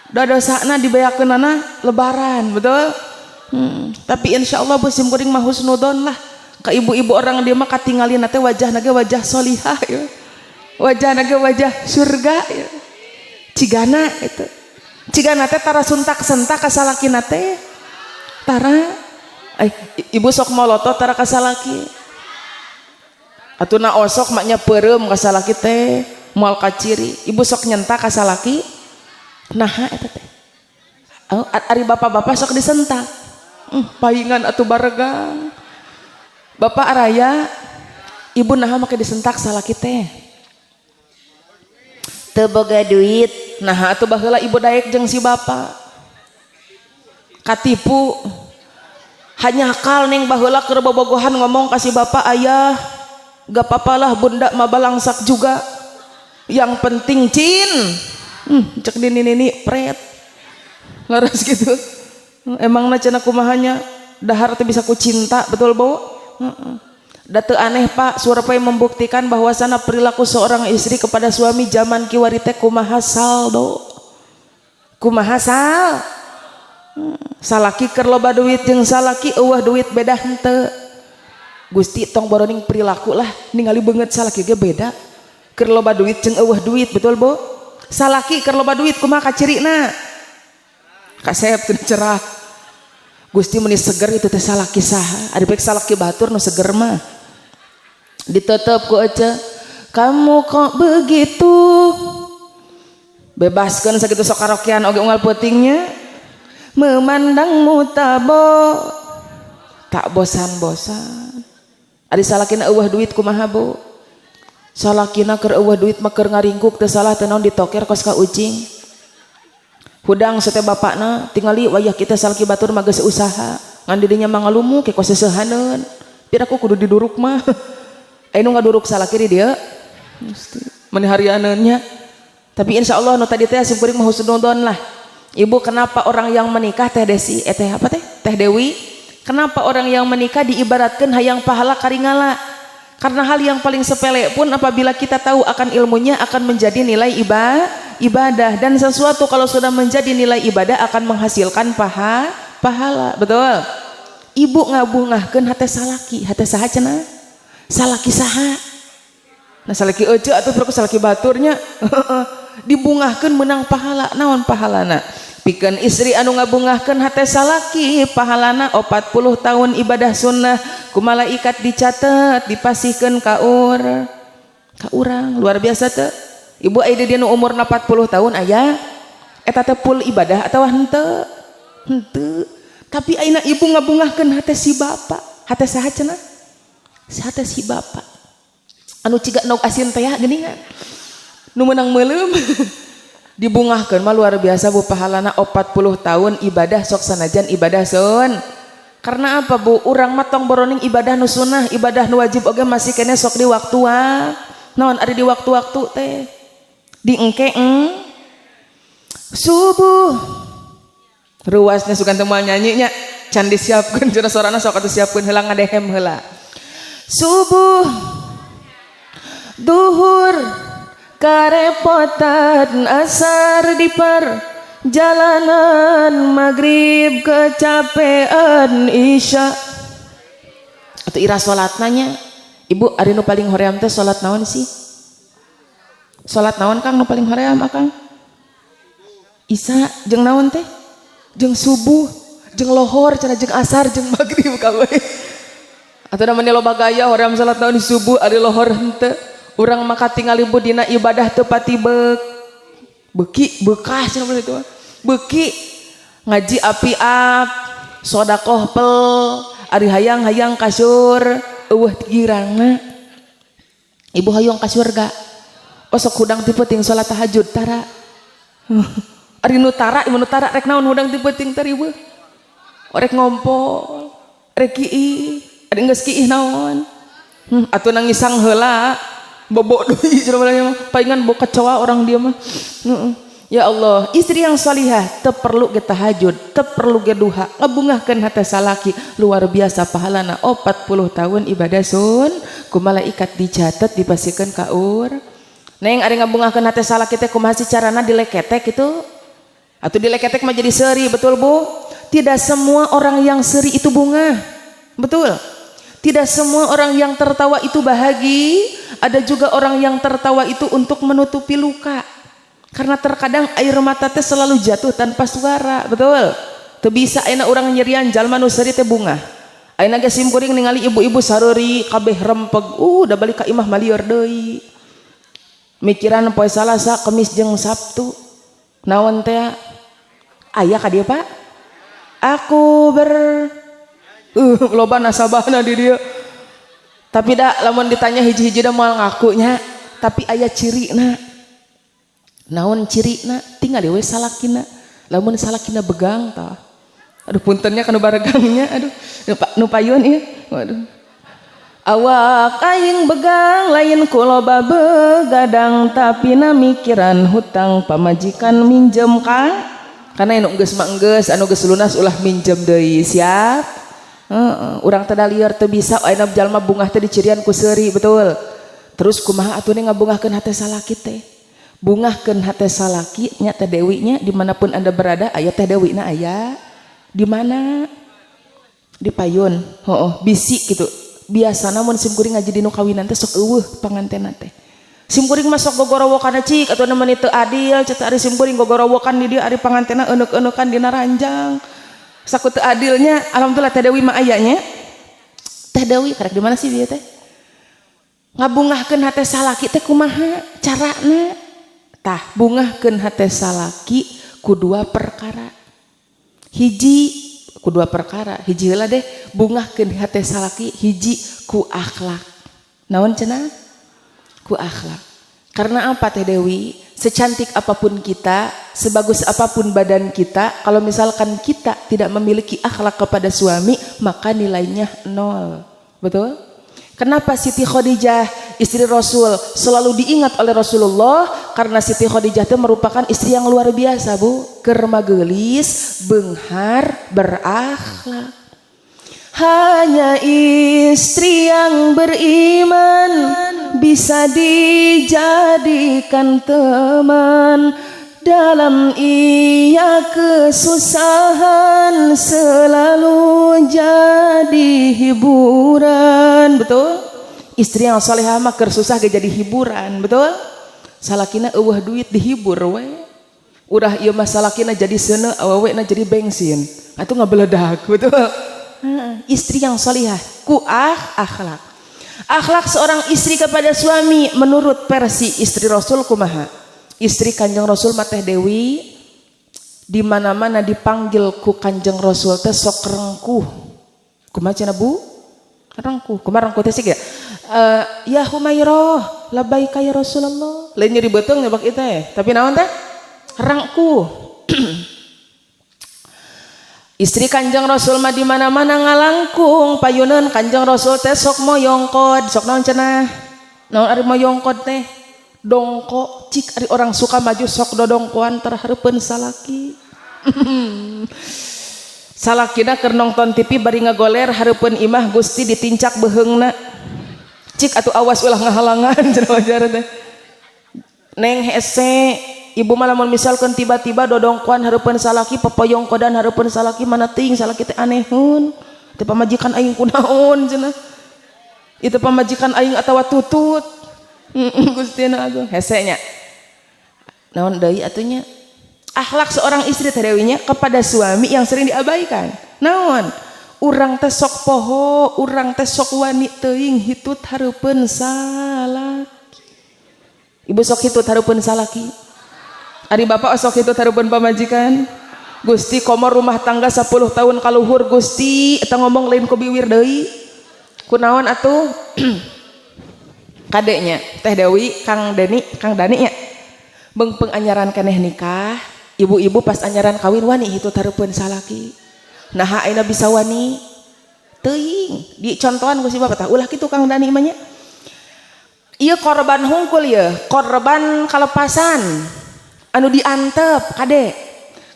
Da dosana dibeakeunana Lebaran, betul? Tapi insya Allah, Bu, sim kuring mah husnudon lah ke ibu-ibu orang dieu mah, katingalina teh wajah ge wajah solihah ya. Wajah ge wajah surga ya. Cigana itu. Cigana teh tara suntak sentak ka salakina teh. Tara eh, ibu sok molotot tara ka salaki? Atuh na osok maknya peureum ka salaki teh, moal kaciri. Ibu sok nyentak ka salaki? Naha eta teh? Oh, ari bapak-bapak sok disentak? Paingan atuh baregang. Bapak araya, ibu naha make disentak salaki teh? Teu boga duit. Nah, atuh baheula ibu daek jeung si bapak. Katipu. Hanya akal neng baheula keur bobogohan ngomong ka si bapak, "Ayah, gak papalah bunda mah balangsak juga. Yang penting cin." Cek nini nini pret. Laras gitu. Emang na cenah kumahanya dahar teh bisa ku cinta, betul, Bu? Heeh. Da teu aneh, Pak, survei membuktikan bahwasana perilaku seorang istri kepada suami zaman kiwari teh kumaha saldo. Kumaha sal? Salaki keur loba duit jeung salaki euweuh duit beda henteu? Gusti, tong boroning perilaku lah, ningali beungeut salaki ge beda. Keur loba duit jeung euweuh duit, betul, Bu? Salaki keur loba duit kumaha kacirina? Kasep teu cerah. Gusti, meni seger itu teh salaki saha? Ari baik salaki batur nu seger mah. Ditetep ku ece, "Kamu kok begitu?" Bebaskeun sakitu sok karaokean oge unggal peutingnya. Memandangmu tak bosan-bosan. Ari salakina euweuh duit kumaha, Bu? Salakina keur euweuh duit mah keur ngaringkuk teu salah teu naon, ditoker kos ka ucing. Hudang sete bapakna tingali wayah kita salaki batur mah geus usaha. Ngan didinya mah ngalumu ke kos seuhaneun. Piraku kudu diduruk mah. Aya nu ngaduruk salaki di dieu? Gusti, meni harianeun nya. Tapi insya Allah nu tadi teh sim kuring mah husnudon lah. Ibu, kenapa orang yang menikah, Teh Desi, eh, Teh apa teh? Teh Dewi, kenapa orang yang menikah diibaratkan hayang pahala karingala? Karena hal yang paling sepele pun apabila kita tahu akan ilmunya akan menjadi nilai ibadah dan sesuatu kalau sudah menjadi nilai ibadah akan menghasilkan pahala, betul? Ibu ngabungahkeun hate salaki, hate saha cenah? Salaki saha? Nah, salaki ece atuh perku salaki baturnya dibungahkeun menang pahala. Naon pahalana? Pikeun istri anu ngabungahkeun hate salaki, pahalana 40 tahun ibadah sunnah, ku malaikat dicatat, dipasihkeun ka urang. Luar biasa teu? Ibu, aya di nu umurna 40 tahun aya eta teh full ibadah atawa henteu? Henteu. Tapi ayeuna ibu ngabungahkeun hate si bapak, hate saha cenah? Hate si bapak anu ciga nog asin teh geuningan nu meunang meuleum, dibungahkeun mah luar biasa, Bu, pahalana 40 tahun ibadah sok sanajan ibadah sun. Karena apa, Bu? Urang mah tong boroning ibadah nu sunnah, ibadah nu wajib oge masih kene sok di waktu naon ari di waktu-waktu teh di engke subuh ruasnya sugan teu moal nyanyinya, can disiapkeun cenah sorana, sok atuh siapkeun heula, ngadehem heula. Subuh, duhur karepotan, asar di perjalanan, maghrib kecapean, isya atau ira salat nanya. Ibu, ari nu paling hoream teh salat naon sih? Salat naon, Kang, nu paling hoream akang? Isya jeung naon teh? Jeung subuh jeung lohor cenah, jeung asar jeung maghrib kabeh. Atau namanya loba gaya hoream salat naon di subuh, ari lohor henteu. Urang maka tinggal ibu dina ibadah teu pati beuki bekas cenah itu beuki ngaji api-ap, sodakoh pel, ari hayang-hayang kasur euweuh girangna. Ibu hayang ka surga, osok hudang ti peuting salat tahajud tara? Ari nu tara, ibu nu tara rek naon hudang ti peuting teh, ibu? Rek ngompol, rek kiih, ari geus kiih naon? Atuh nangisang heula, bobo deui cenah mah, palingan boga kecoa orang dia mah. Heeh. Ya Allah, istri yang salihah teu perlu ge tahajud, teu perlu ge duha, ngebungahkeun hate salaki luar biasa pahalana 40 tahun ibadah sun ku malaikat dicatat, dipasihkeun ka ur. Neng, ari ngabungahkeun hate salaki teh kumaha sih carana? Dileketek gitu atau dileketek mah jadi seuri, betul, Bu? Tidak semua orang yang seuri itu bungah, betul? Tidak semua orang yang tertawa itu bahagia. Ada juga orang yang tertawa itu untuk menutupi luka, karena terkadang air mata teh selalu jatuh tanpa suara, betul? Teu bisa ayeuna urang nyerian jalma nu seuri teh bungah. Ayeuna ge sim kuring ningali ibu-ibu sareuri kabeh rempeg, udah balik ka imah malieur deui, mikiran poe Salasa, Kemis jeung Sabtu naon teh. Aya ka dieu, Pak? Aku ber loba nasabahna di dieu, tapi da lamun ditanya hiji-hiji da moal ngakunya. Tapi aya cirina. Naon cirina? Tinggal we salakina. Lamun salakina begang tah, aduh, puntennya kanu baregangnya, aduh, nu payun ieu, waduh. Awak aing begang lain ku loba begadang, tapi na mikiran hutang pamajikan minjem ka karena anu geus mah geus, anu geus lunas ulah minjem deui, siap? Heeh, urang teh lieur, teu bisa ayeuna jalma bungah teh dicirian ku seuri, betul? Terus kumaha atuh ngabungahkeun hate salaki teh? Bungahkeun hate salaki nya, Teh Dewi nya, dimanapun Anda berada. Aya Teh Dewi na? Aya di mana? Di payun. Oh, bisi gitu. Biasa namun sim kuring ngaji di nu kawinan teh sok euweuh pangantena teh. Sim kuring mah sok gogorowokan cik atuh, meuni teu adil cek. Ari sim kuring gogorowokan di dieu, ari pangantena euneuh-eunukan dina ranjang, saku teu adilnya. Alhamdulillah, Teh Dewi mah aya nya. Teh Dewi karek di mana sih dia teh? Ngabungahkeun hate salaki teh kumaha carana tah? Bungahkeun hate salaki ku dua perkara. Hiji ku dua perkara, hiji heula deh. Bungahkeun hate salaki, hiji ku akhlak. Naon cenah? Ku akhlak. Karena apa, Teh Dewi? Secantik apapun kita, sebagus apapun badan kita, kalau misalkan kita tidak memiliki akhlak kepada suami, maka nilainya nol, betul? Kenapa Siti Khadijah, istri Rasul, selalu diingat oleh Rasulullah? Karena Siti Khadijah itu merupakan istri yang luar biasa, Bu. Keur gelis, beunghar, berakhlak. Hanya istri yang beriman bisa dijadikan teman dalam ia kesusahan, selalu jadi hiburan, betul? Istri yang solehah mah keur susah ge jadi hiburan, betul? Salakina euweuh duit dihibur we. Udah ieu mah salakina jadi seuneu, awewena jadi bensin atuh ngabeledak, betul? Istri yang solihah ku akhlak. Akhlak seorang istri kepada suami menurut versi istri Rasul kumaha? Istri Kanjeng Rasul mah, Teh Dewi, di mana-mana dipanggil ku Kanjeng Rasul teh sok rengkuh. Kumaha cenah, Bu? Rengkuh. Kumaha rengkuh teh sih ya? Ya Humairah, labbaika ya Rasulullah. Lain nyeri beuteung nyebak itu teh, tapi naon teh? Rengkuh. Istri Kanjeng Rasul mah di mana-mana ngalangkung payuneun Kanjeng Rasul teh sok moyongkod. Sok naon cenah? Naon ari moyongkod teh? Dongko. Cik ari orang suka maju sok dodongkoan terhareupeun salaki. Salakina keur nonton TV bari ngagoler hareupeun imah, Gusti, ditincak beuheungna. Cik atuh, awas ulah ngahalangan cenah wajar teh. Neng, hese ibu mah lamun misalkan tiba-tiba dodongkoan hareupeun salaki, popoyongkodan hareupeun salaki, mana ting salaki teh anehun teh, pamajikan aing kunaon cenah, itu pamajikan aing atawa tutut? Gusti agung, hese nya. Naon deui atunya akhlak seorang istri, Teh Dewinya, kepada suami yang sering diabaikan? Naon? Urang teh sok poho, urang teh sok wani teuing hitut hareupeun salaki. Ibu sok hitut hareupeun salaki? Ari bapak sok hitut hareupeun pamajikan? Gusti, komo rumah tangga 10 tahun kaluhur, Gusti, eta ngomong lain ku biwir deui. Kunaon atuh? Kadeknya Teh Dewi, Kang Deni, Kang Dani nya, beungpeung anyaran keneh nikah, ibu-ibu pas anyaran kawin wani hitut hareupeun salaki. Nah, ayeuna bisa wani teuing dicontohan ku si bapak tah. Ulah kitu, Kang Dani mah nya. Ieu korban hungkul, ya korban kalepasan. Anu diantep kade,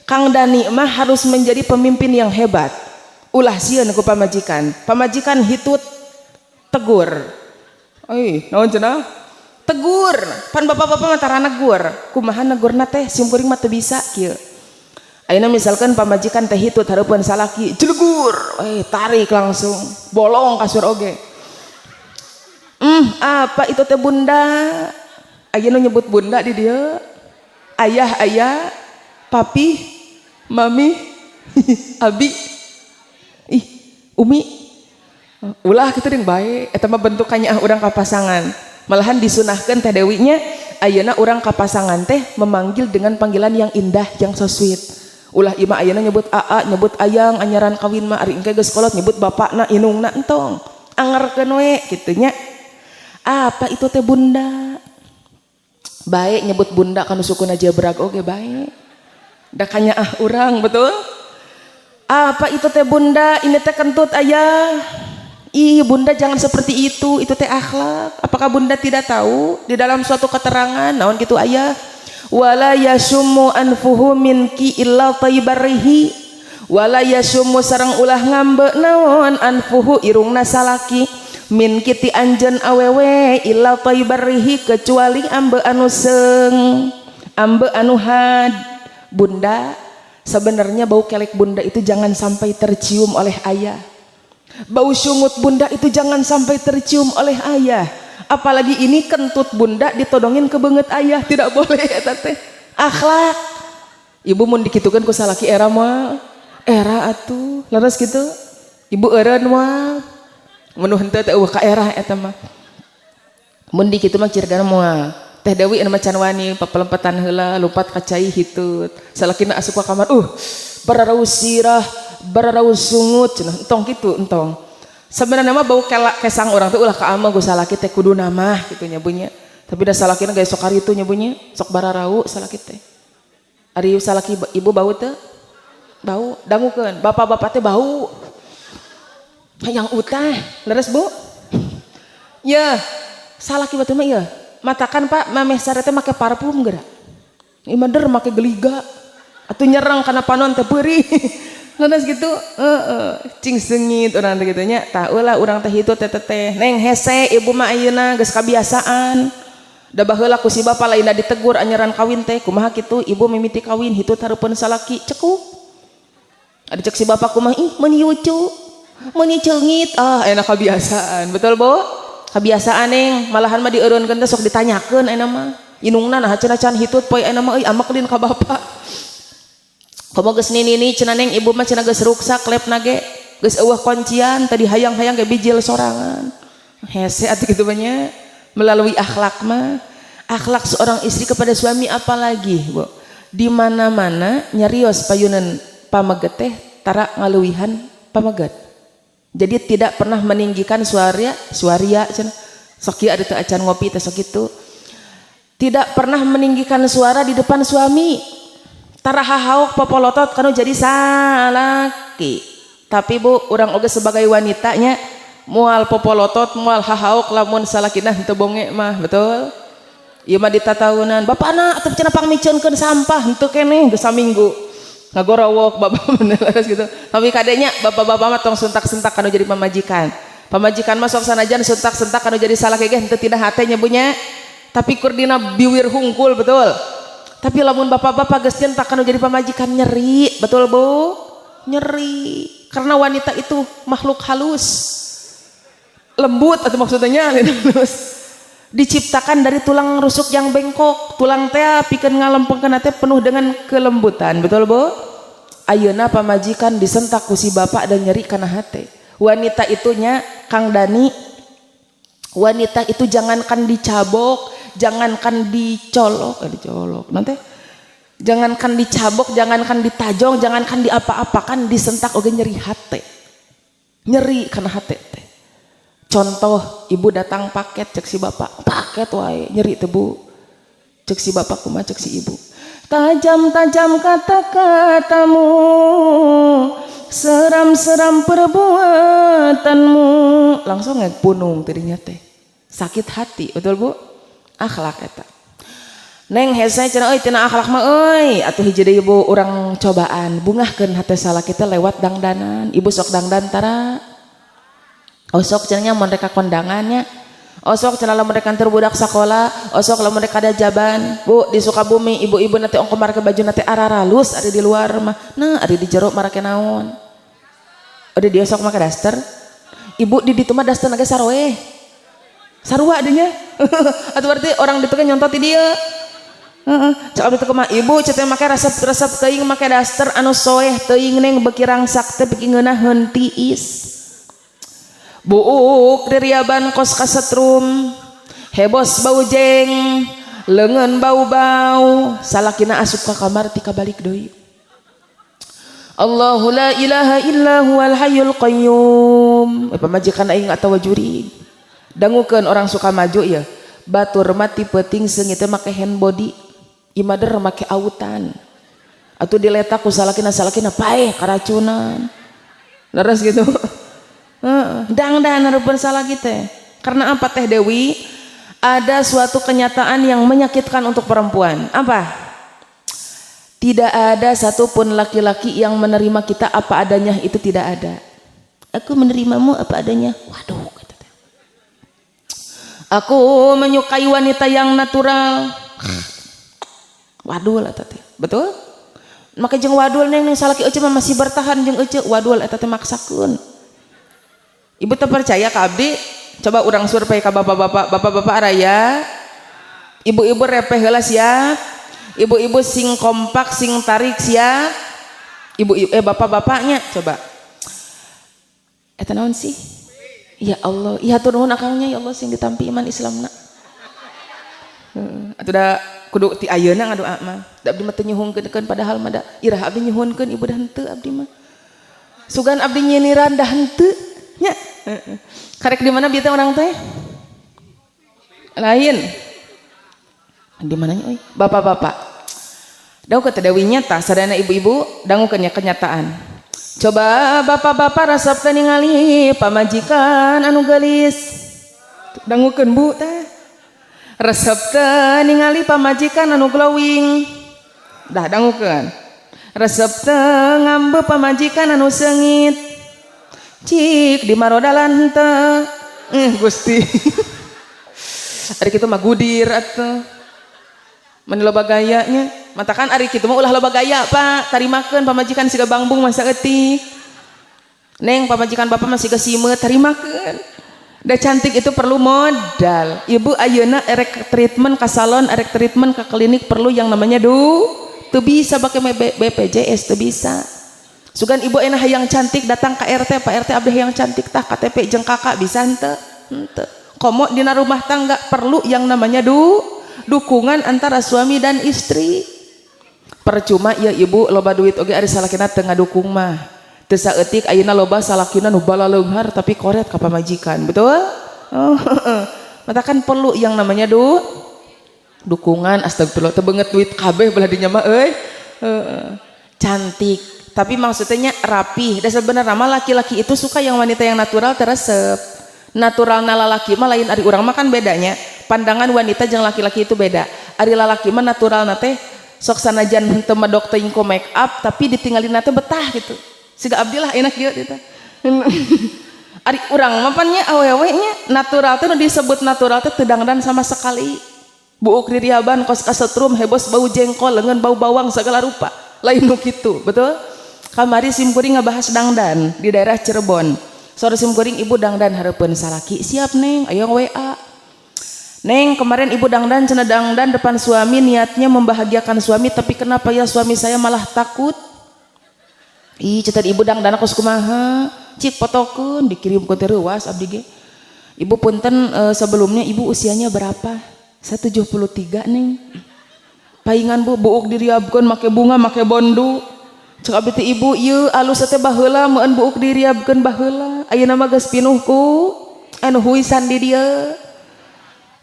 Kang Dani mah harus menjadi pemimpin yang hebat. Ulah sieun ku pamajikan. Pamajikan hitut, tegur. Oi, naon cenah? Tegur. Pan bapak-bapak mah tara negur. Kumaha negurna teh? Simkuring mah teu bisa kieu. Ayeuna misalkan pamajikan teh hitut hareupeun salaki, jelegur, eh tarik langsung, bolong kasur oge. Apa itu teh, Bunda? Ayeuna nyebut bunda di dieu. Ayah, ayah, papi, mami, abi, ih, umi. Ulah kitu deung bae, eta mah bentukannya ah urang ka pasangan. Malahan disunahkeun Teh Dewinya, ayeuna urang ka pasangan teh memanggil dengan panggilan yang indah, yang so sweet. Ulah ima ayeuna nyebut aa, nyebut ayang, anyaran kawin mah, ari engke geus kolot nyebut bapakna, indungna, entong. Angerkeun we kitu nya. Apa itu teh, Bunda? Baik nyebut bunda kanu sukuna jabrag oge bae. Da ah urang, betul? Apa itu teh, Bunda? Ini teh kentut ayah. Ih, Bunda jangan seperti itu teh akhlak. Apakah Bunda tidak tahu di dalam suatu keterangan naon gitu ayah? Wala yasummu anfuhu minki illa tayyibarrihi, wala yasummu sareng ulah ngambe naon anfuhu irungna salaki minki ti anjeun awewe illa tayyibarrihi kecuali ambe anu seung, ambe anu had. Bunda, sebenarnya bau kelek Bunda itu jangan sampai tercium oleh ayah. Bau sungut Bunda itu jangan sampai tercium oleh ayah. Apalagi ini kentut Bunda ditodongin ke beungeut ayah, tidak boleh eta teh. Akhlak. Ibu mun dikitukeun ku salaki era mah era atuh. Leres gitu. Ibu eureun mah mun henteu teh euweuh ka era eta mah. Mun dikitu mah cirgana moal. Teh Dewi anu macan wani papelempetan heula, lompat ka cai, hitut. Salakina asup ka kamar, bararau sirah, bararau sungut cenah, entong kitu entong. Sebenarnya mah bau kelak kesang urang teh ulah ka ama ku salaki teh kudu mah kitu nya bunya. Tapi da salakina gaya sok karitu nya bunya, sok bararau salaki teh. Ari salaki ibu bau teu? Bau, dangukeun. Bapak-bapak teh bau. Hayang utah, leres, Bu? Ya, salaki batur mah ieu. Matakan Pak, mameh sare teh make parfum geura. Ieu der make geliga. Atuh nyerang kana panon teh peurih. Leres gitu, heeh, cing seungit urang teh kitu nya. Tah ulah urang teh hitut teh teh. Neng hese ibu mah ayeuna geus kabiasaan. Da baheula ku si bapa lain ditegur anyaran kawin teh, kumaha kitu ibu mimiti kawin hitut hareupeun salaki cekuk. Ada cek si bapak kumaha, ih meuni lucu, meuni ceungit, ah enak kebiasaan, betul, Bu? Kebiasaan neng, malahan mah dieureunkeun teh sok ditanyakeun ayeuna mah. Indungna nah cenah can hitut poe ayeuna mah euy amak lin ka bapak. Komo geus nini cenah neng, ibu mah cenah geus ruksak klepna ge, geus euweuh kuncian tadi hayang-hayang ge bijil sorangan. Hese atuh kitu banyak melalui akhlak mah. Akhlak seorang istri kepada suami apalagi, Bu. Di mana-mana nyarios payunan pameget teh tara ngaluwihan pameget. Jadi tidak pernah meninggikan suara suaria cenah. Sok ieu ada teu acan ngopi teh sok kitu. Tidak pernah meninggikan suara di depan suami. Tara hahaok popolotot kanu jadi salaki. Tapi Bu, urang oge sebagai wanitanya moal popolotot, moal hahaok lamun salakina henteu bonge mah, betul? Ieu mah ditataunan, bapana atuh cenah pangmiceunkeun sampah henteu keneh geus saminggu. Ngagorowok bapak bener gitu. Tapi kadenya bapak-bapak mah tong sentak-sentak kanu jadi pamajikan. Pamajikan mah sok sanajan sentak-sentak kanu jadi salaki ge henteu tina hate nya bunya. Tapi kur dina biwir hungkul, betul. Tapi lamun bapak-bapak geus nyentak kanu jadi pamajikan nyeri, betul, Bu? Nyeri. Karena wanita itu makhluk halus. Lembut atau maksudnya halus. Diciptakan dari tulang rusuk yang bengkok, tulang teh pikeun ngalempengkeun teh penuh dengan kelembutan, betul, Bu? Ayeuna pamajikan disentak ku si bapak dan nyeri kana hate. Wanita itunya Kang Dani, wanita itu jangankan dicabok, jangankan dicolok, eh, dicolok, nanti jangankan dicabok, jangankan ditajong, jangankan diapa-apakan, disentak oge nyeri hate. Nyeri kana hate teh. Contoh, ibu datang paket, cek si bapak, paket wae, nyeri teh, Bu. Cek si bapak kumaha, cek si ibu? Tajam-tajam kata-katamu, seram-seram perbuatanmu. Langsung nggak punung tadinya teh. Sakit hati, betul, Bu? Akhlak eta. Neng, hese cenah euy tina akhlak mah euy. Atuh hiji deui, Ibu, urang cobaan bungahkeun hate salaki teh lewat dangdanan. Ibu sok dangdan tara? Osok cenah mun rek ka kondangannya, osok cenah lamun rek kantor budak sakola, osok lamun rek ada jaban. Bu, di Sukabumi ibu-ibu nanti ongko marake baju nanti araralus, ada di luar mah. Nah, ada di jero marake naon? Udah dia sok make daster. Ibu, di ditu mah daster ge saroeh, sarua adanya. Atau berarti orang ditu kan nyontot di dia. Heeh, cek abdi teh kumaha ibu cek teh make resep-resep teuing make daster anu soeh teuing, Neng, beuki rangsak teh beuki ngeunaheun tiis. Buuk diriaban kos kasetrum, hebos bau jeng, leungeun bau-bau, salakina asup ka kamar tika balik deui. Allahu la ilaha illa huwal hayyul qayyum. Eh, pamajikan aing atawa jurig. Dangukeun orang Sukamaju ya. Batur mah ti peuting seungit teh make hand body. Imader make autan. Atuh diletak ku salakina, salakina paeh karacunan. Leres gitu. Heeh, dangdan hareupeun salaki teh. Karena apa, Teh Dewi? Ada suatu kenyataan yang menyakitkan untuk perempuan. Apa? Tidak ada satupun laki-laki yang menerima kita apa adanya, itu tidak ada. Aku menerimamu apa adanya. Waduh, kata teh. Aku menyukai wanita yang natural. Waduh lah teh. Betul? Maka jeung wadul, Neng, neng salaki ece mah masih bertahan jeung ece, wadul eta teh maksakeun. Ibu teu percaya ka abdi? Coba urang survei ka bapak-bapak, bapak-bapak araya. Ibu-ibu repeh heula, siap? Ibu-ibu sing kompak, sing tarik, siap? Ibu, eh, bapak-bapaknya coba. Eta naon sih? Ya Allah, iya nuhun akangnya, ya Allah, sing ditampi iman Islamna. Heeh, atuh da kudu ti ayeuna ngadoa mah. Da abdi mah teu nyuhunkeun, padahal mah da iraha abdi nyuhunkeun, ibu, dah henteu abdi mah. Sugan abdi nyiniran, dah henteu nya. Heeh. Karek di mana bieu teh urang teh? Lain. Di mananya euy? Bapak-bapak. Dangu ke Dewinya tah sadayana ibu-ibu, dangukeun nya kenyataan. Coba bapak-bapak resep teh ningali pamajikan anu geulis. Dangukeun, Bu, tah. Resep teh ningali pamajikan anu glowing. Dah, dangukeun. Resep teh ngambe pamajikan anu seungit. Cik di marodalan teh. Gusti. Ari kitu mah gudir atuh. Meni loba gayanya. Matakan ari kitu mah ulah loba gaya, Pak. Tarimakeun pamajikan siga bangbung masa eutik. Neng, pamajikan bapak masih ke simeut, tarimakeun. Da cantik itu perlu modal. Ibu ayeuna erek treatment ke salon, erek treatment ke klinik, perlu yang namanya du. Teu bisa pakai BPJS, teu bisa. Sugan ibu enak hayang cantik, datang ke RT, "Pak RT, abdi hayang cantik, tah KTP jeung KK," bisa henteu? Henteu. Komo dina rumah tangga perlu yang namanya dukungan antara suami dan istri. Percuma ya ibu loba duit oge ari salakina teu ngadukung mah. Teu saeutik ayeuna loba salakina nu balaleunghar tapi koret ka pamajikan, betul? Oh, matakan perlu yang namanya dukungan. Astagfirullah, teu beungeut duit kabeh belah dinya mah euy. Heeh. Cantik, tapi maksudnya rapih. Dan sebenarnya mah laki-laki itu suka yang wanita yang natural, teresep. Natural na lalaki mah lain ari urang mah kan bedanya. Pandangan wanita jeung laki-laki itu beda. Ari lalaki mah natural na teh sok sanajan henteu medok teuing ku make up, tapi ditinggalin teh betah gitu. Siga abdi lah, enak kieu gitu. Ari urang mah pan nya awewe nya natural teh, nu disebut natural teh teu dangdan sama sekali. Buuk ririaban kos kasetrum, hebos bau jengkol, leungeun bau bawang segala rupa. Lain nu kitu, betul? Kamari simkuring ngabahas dangdan di daerah Cirebon. Sore simkuring, "Ibu dangdan hareupeun salaki." "Siap, Neng, ayo WA." "Neng, kemarin ibu dangdan cenah, dangdan depan suami niatnya membahagiakan suami, tapi kenapa ya suami saya malah takut?" "Ih," ceuk, "ibu dangdan kos kumaha? Cik potokeun." Dikirim ke reuwas abdi ge. "Ibu, punten, sebelumnya ibu usianya berapa?" "Saya 73, Neng." "Paingan, Bu, buuk diriabkeun make bunga, make bondu." Cek abdi teh, "Ibu, ieu alus teh baheula meun buuk diriabkeun baheula. Ayeuna mah geus pinuh ku anu huisan di dieu."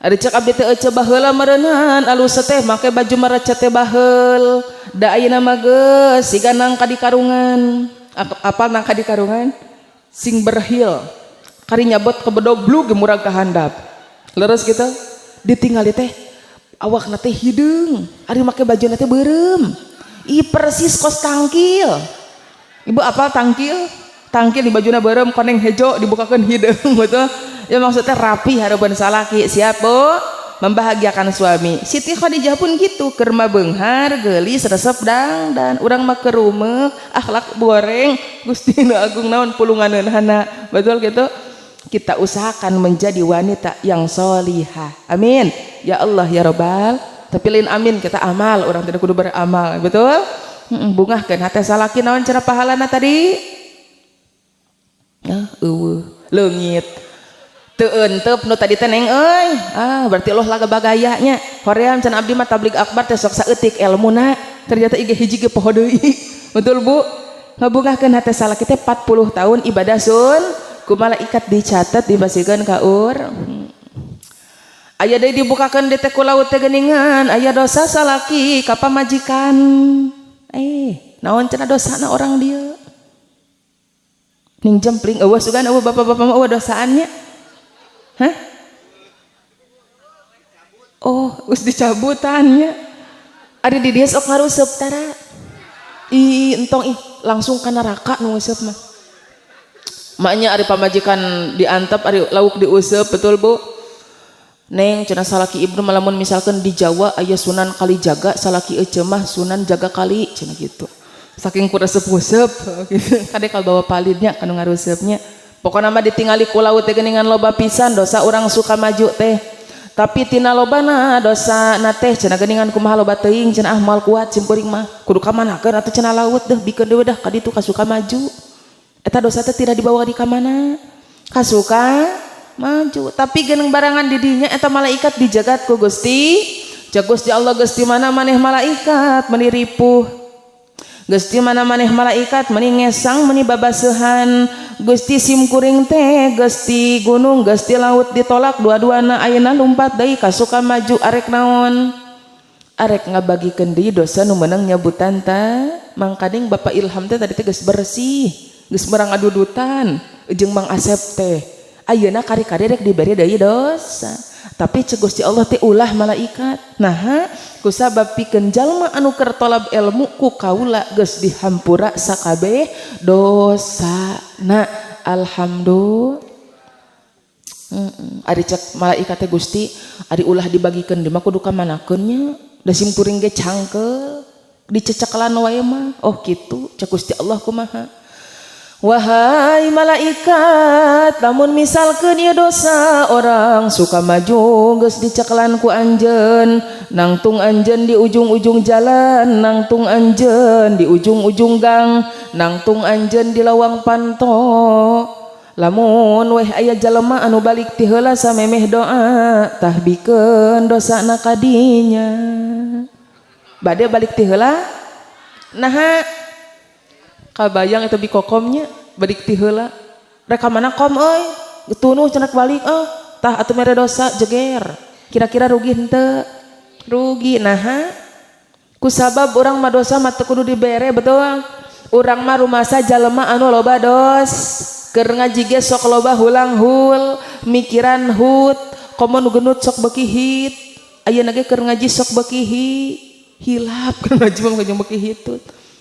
Ari cek abdi teh, "Ece baheula meureunan alus teh make baju marecet teh baheul. Da ayeuna mah geus siga nangka di karungan." Apa nangka di karungan? Sing berhil. Kari nyabot ke bedog blug murag ka handap. Leres gitu? Ditinggali teh Awakna teh hideung, ari make bajuna teh beureum. Ih, persis kos tangkil. Ibu apal tangkil? Tangkil di bajuna beureum, koneng hejo, dibukakeun hideung, betul? Ya, maksudnya rapi hareupeun salaki. Siap, Bu? Membahagiakan suami. Siti Khadijah pun gitu, keur mah beunghar, geulis, resep dangdan. Urang mah kerumeuk, akhlak goreng, Gusti nu agung naon pulunganeunana. Betul gitu? Kita usahakan menjadi wanita yang solihah. Amin. Ya Allah ya Robbal. Tapi lain amin kita amal, orang tidak kudu beramal, betul? Bungahkeun hate salaki, naon cara pahalana tadi? Ah, eueuh, leungit. Teu entep nu tadi teh, Neng euy. Ah, berarti Allah laga bagayanya. Hoream can abdi mah tablig akbar teh sok saeutik elmuna. Ternyata ige hiji ge poho deui. Betul, Bu? Ngabungahkeun hate salaki teh 40 tahun ibadah sun ku malaikat dicatat, dibasikeun ka ur. Aya deui dibukakeun di teh ku laut teh geuningan, aya dosa salaki ka pamajikan. Eh, naon cenah dosana orang dieu? Ning jempling eueuh sugan, eueuh bapak-bapak mah eueuh dosaannya. Hah? Oh, geus dicabutannya. Ari di dieu sok ngaruseup tara. Ih, entong ih, langsung ka neraka nu nguseup mah. Maknya ari pamajikan diantep, ari lauk diuseup, betul, Bu? Neng cenah salaki ibnu, malamun misalkan di Jawa aya Sunan Kalijaga, salaki ece mah Sunan Jaga Kali cenah gitu. Saking ku resep-useup gitu. Kade bawa palidnya kanu ngaruseupnya. Pokokna mah ditingali ku laut teh geuningan loba pisan dosa urang suka maju teh. Tapi tina lobana dosa na teh cenah geuningan kumaha loba teuing cenah, ah, moal kuat sim kuring mah. Kudu ka manakeun atuh cenah laut deh, bikeun deui dah ka ditu ka suka maju. Eta dosa teh tidak dibawa di ka mana? Ka suka maju. Tapi geuneng barangan di dinya eta malaikat dijagat ku Gusti. Cek Gusti Allah, "Gusti mana maneh malaikat meni ripuh? Gusti mana maneh malaikat meni ngesang, meni babaseuhan? Gusti sim kuring teh Gusti gunung, Gusti laut ditolak dua-duana, ayeuna lumpat deui ka suka maju arek naon? Arek ngabagikeun deui dosa nu meunang nyabutan ta." Mangkaning Bapak Ilham teh tadi teh geus bersih, geus merang adudutan jeung Mang Asep teh. Ayeuna kari-kari rek diberi deui dosa. Tapi cek Gusti Allah teh, "Ulah, malaikat." Naha? Kusabab pikeun jalma anu keur tolab ilmu ku kaula geus dihampura sakabeh dosana. Alhamdulillah. Ari cek malaikat teh, "Gusti, ari ulah dibagikeun deui mah kudu ka manakeun nya? Da sim kuring ge cangkeul diceceklan wae mah." "Oh kitu," cek Gusti Allah, "kumaha? Wahai malaikat, lamun misalkeun ieu dosa orang suka maju geus diceklan ku anjeun, nangtung anjeun di ujung-ujung jalan, nangtung anjeun di ujung-ujung gang, nangtung anjeun di lawang panto, lamun weh aya jalema anu balik ti heula samemeh doa, tah bikeun dosana ka dinya." Bade balik ti heula? Naha? Kabayang itu bikokomnya balik ti heula, rek ka mana kom euy, tunuh cenah balik, oh tah atuh mere dosa jeger. Kira-kira rugi henteu? Rugi. Naha? Kusabab urang mah dosa mah teu kudu dibere, betul? Urang mah rumasa jalema anu loba dos, keur ngaji ge sok loba hulang hul, mikiran hut, komo nu genut sok beuki hit. Ayeuna ge keur ngaji sok beuki hilap, keur ngaji mah jeung beuki hitut.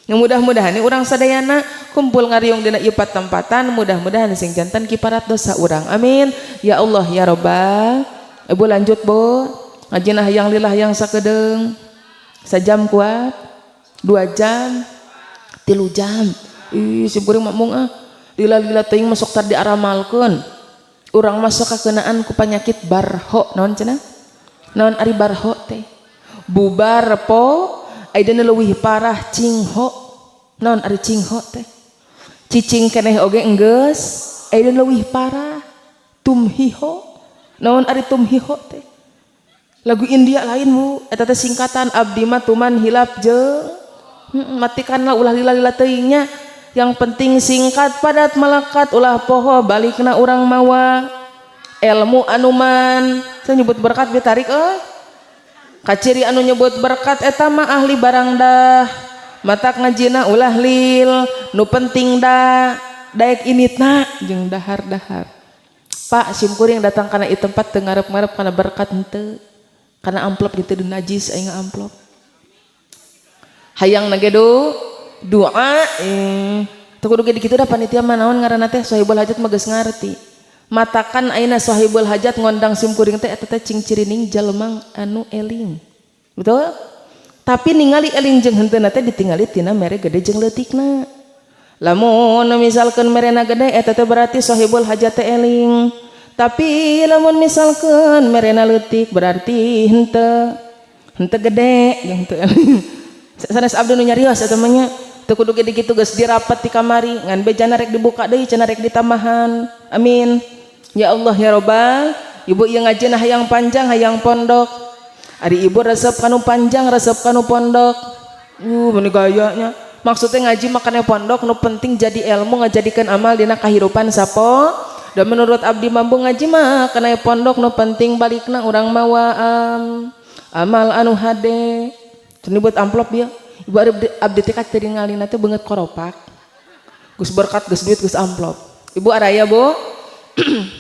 Yang mudah-mudahan ini urang sadayana kumpul ngariung dina ieu tempatan, mudah-mudahan sing janten kiparat dosa urang. Amin. Ya Allah ya Robbal. Ibu lanjut, Bu. Ngajina hayang lillah yang sakedeung. Sajam kuat? 2 jam? 3 jam? Ih, sim kuring mah mung ah. Lila-lila teuing masuk tar diaramalkeun. Urang masuk kakenaan ku penyakit barho. Naon cenah? Naon ari barho teh? Bubar po, ayeuna leuwih parah cingho. Naon ari cingho teh? Cicing keneh oge enggeus, ayeuna leuwih parah tumhiho. Naon ari tumhiho teh? Lagu India lain, Bu, eta teh singkatan. Abdi mah tuman hilap jeung matikanlah, ulah lila-lila teuingnya. Yang penting singkat, padat, melekat, ulah poho balikna urang mawa ilmu anuman. Saya nyebut berkat ditarik euy. Kaciri anu nyebut berkat eta mah ahli barang dah. Matak ngajina ulah lil, nu penting dah daek initna jeung dahar-dahar. Pak, sim kuring datang kana ieu tempat teu ngarep-ngarep kana berkat henteu. Karena amplop gitu najis aing amplop. Hayang nage doa teu kudu ge dikitu da panitia mah naon ngaranna teh sohibul hajat mah geus ngarti. Matakan ayeuna sohibul hajat ngondang sim kuring teh eta teh cing cirining jalma anu eling. Betul? Tapi ningali eling jeung henteuna teh ditingali tina mere gede jeung leutikna. Lamun misalkan merena gede eta teh berarti sohibul hajat teh eling. Tapi lamun misalkan merena leutik berarti henteu henteu gede jeung henteu eling. Sanes abdi nu nyarios eta mah nya. Teu kudu ge dikitu geus dirapat di kamari ngan bejana rek dibuka deui cenah rek ditambahan. Amin. Ya Allah ya Robbal. Ibu ieu ngajina hayang panjang hayang pondok. Ari ibu resep kanu panjang resep kanu pondok. Meuni gayanya. Maksudnya ngaji makanya pondok nu penting jadi ilmu ngajadikeun amal dina kahirupan sapo. Dan menurut abdi mampu ngaji mah kana pondok nu penting balikna urang mawa amal anu hade. Cenah buat amplop ya. Ibu abdi teh katingalina teh beungeut koropak. Geus berkat geus duit geus amplop. Ibu araya Bu.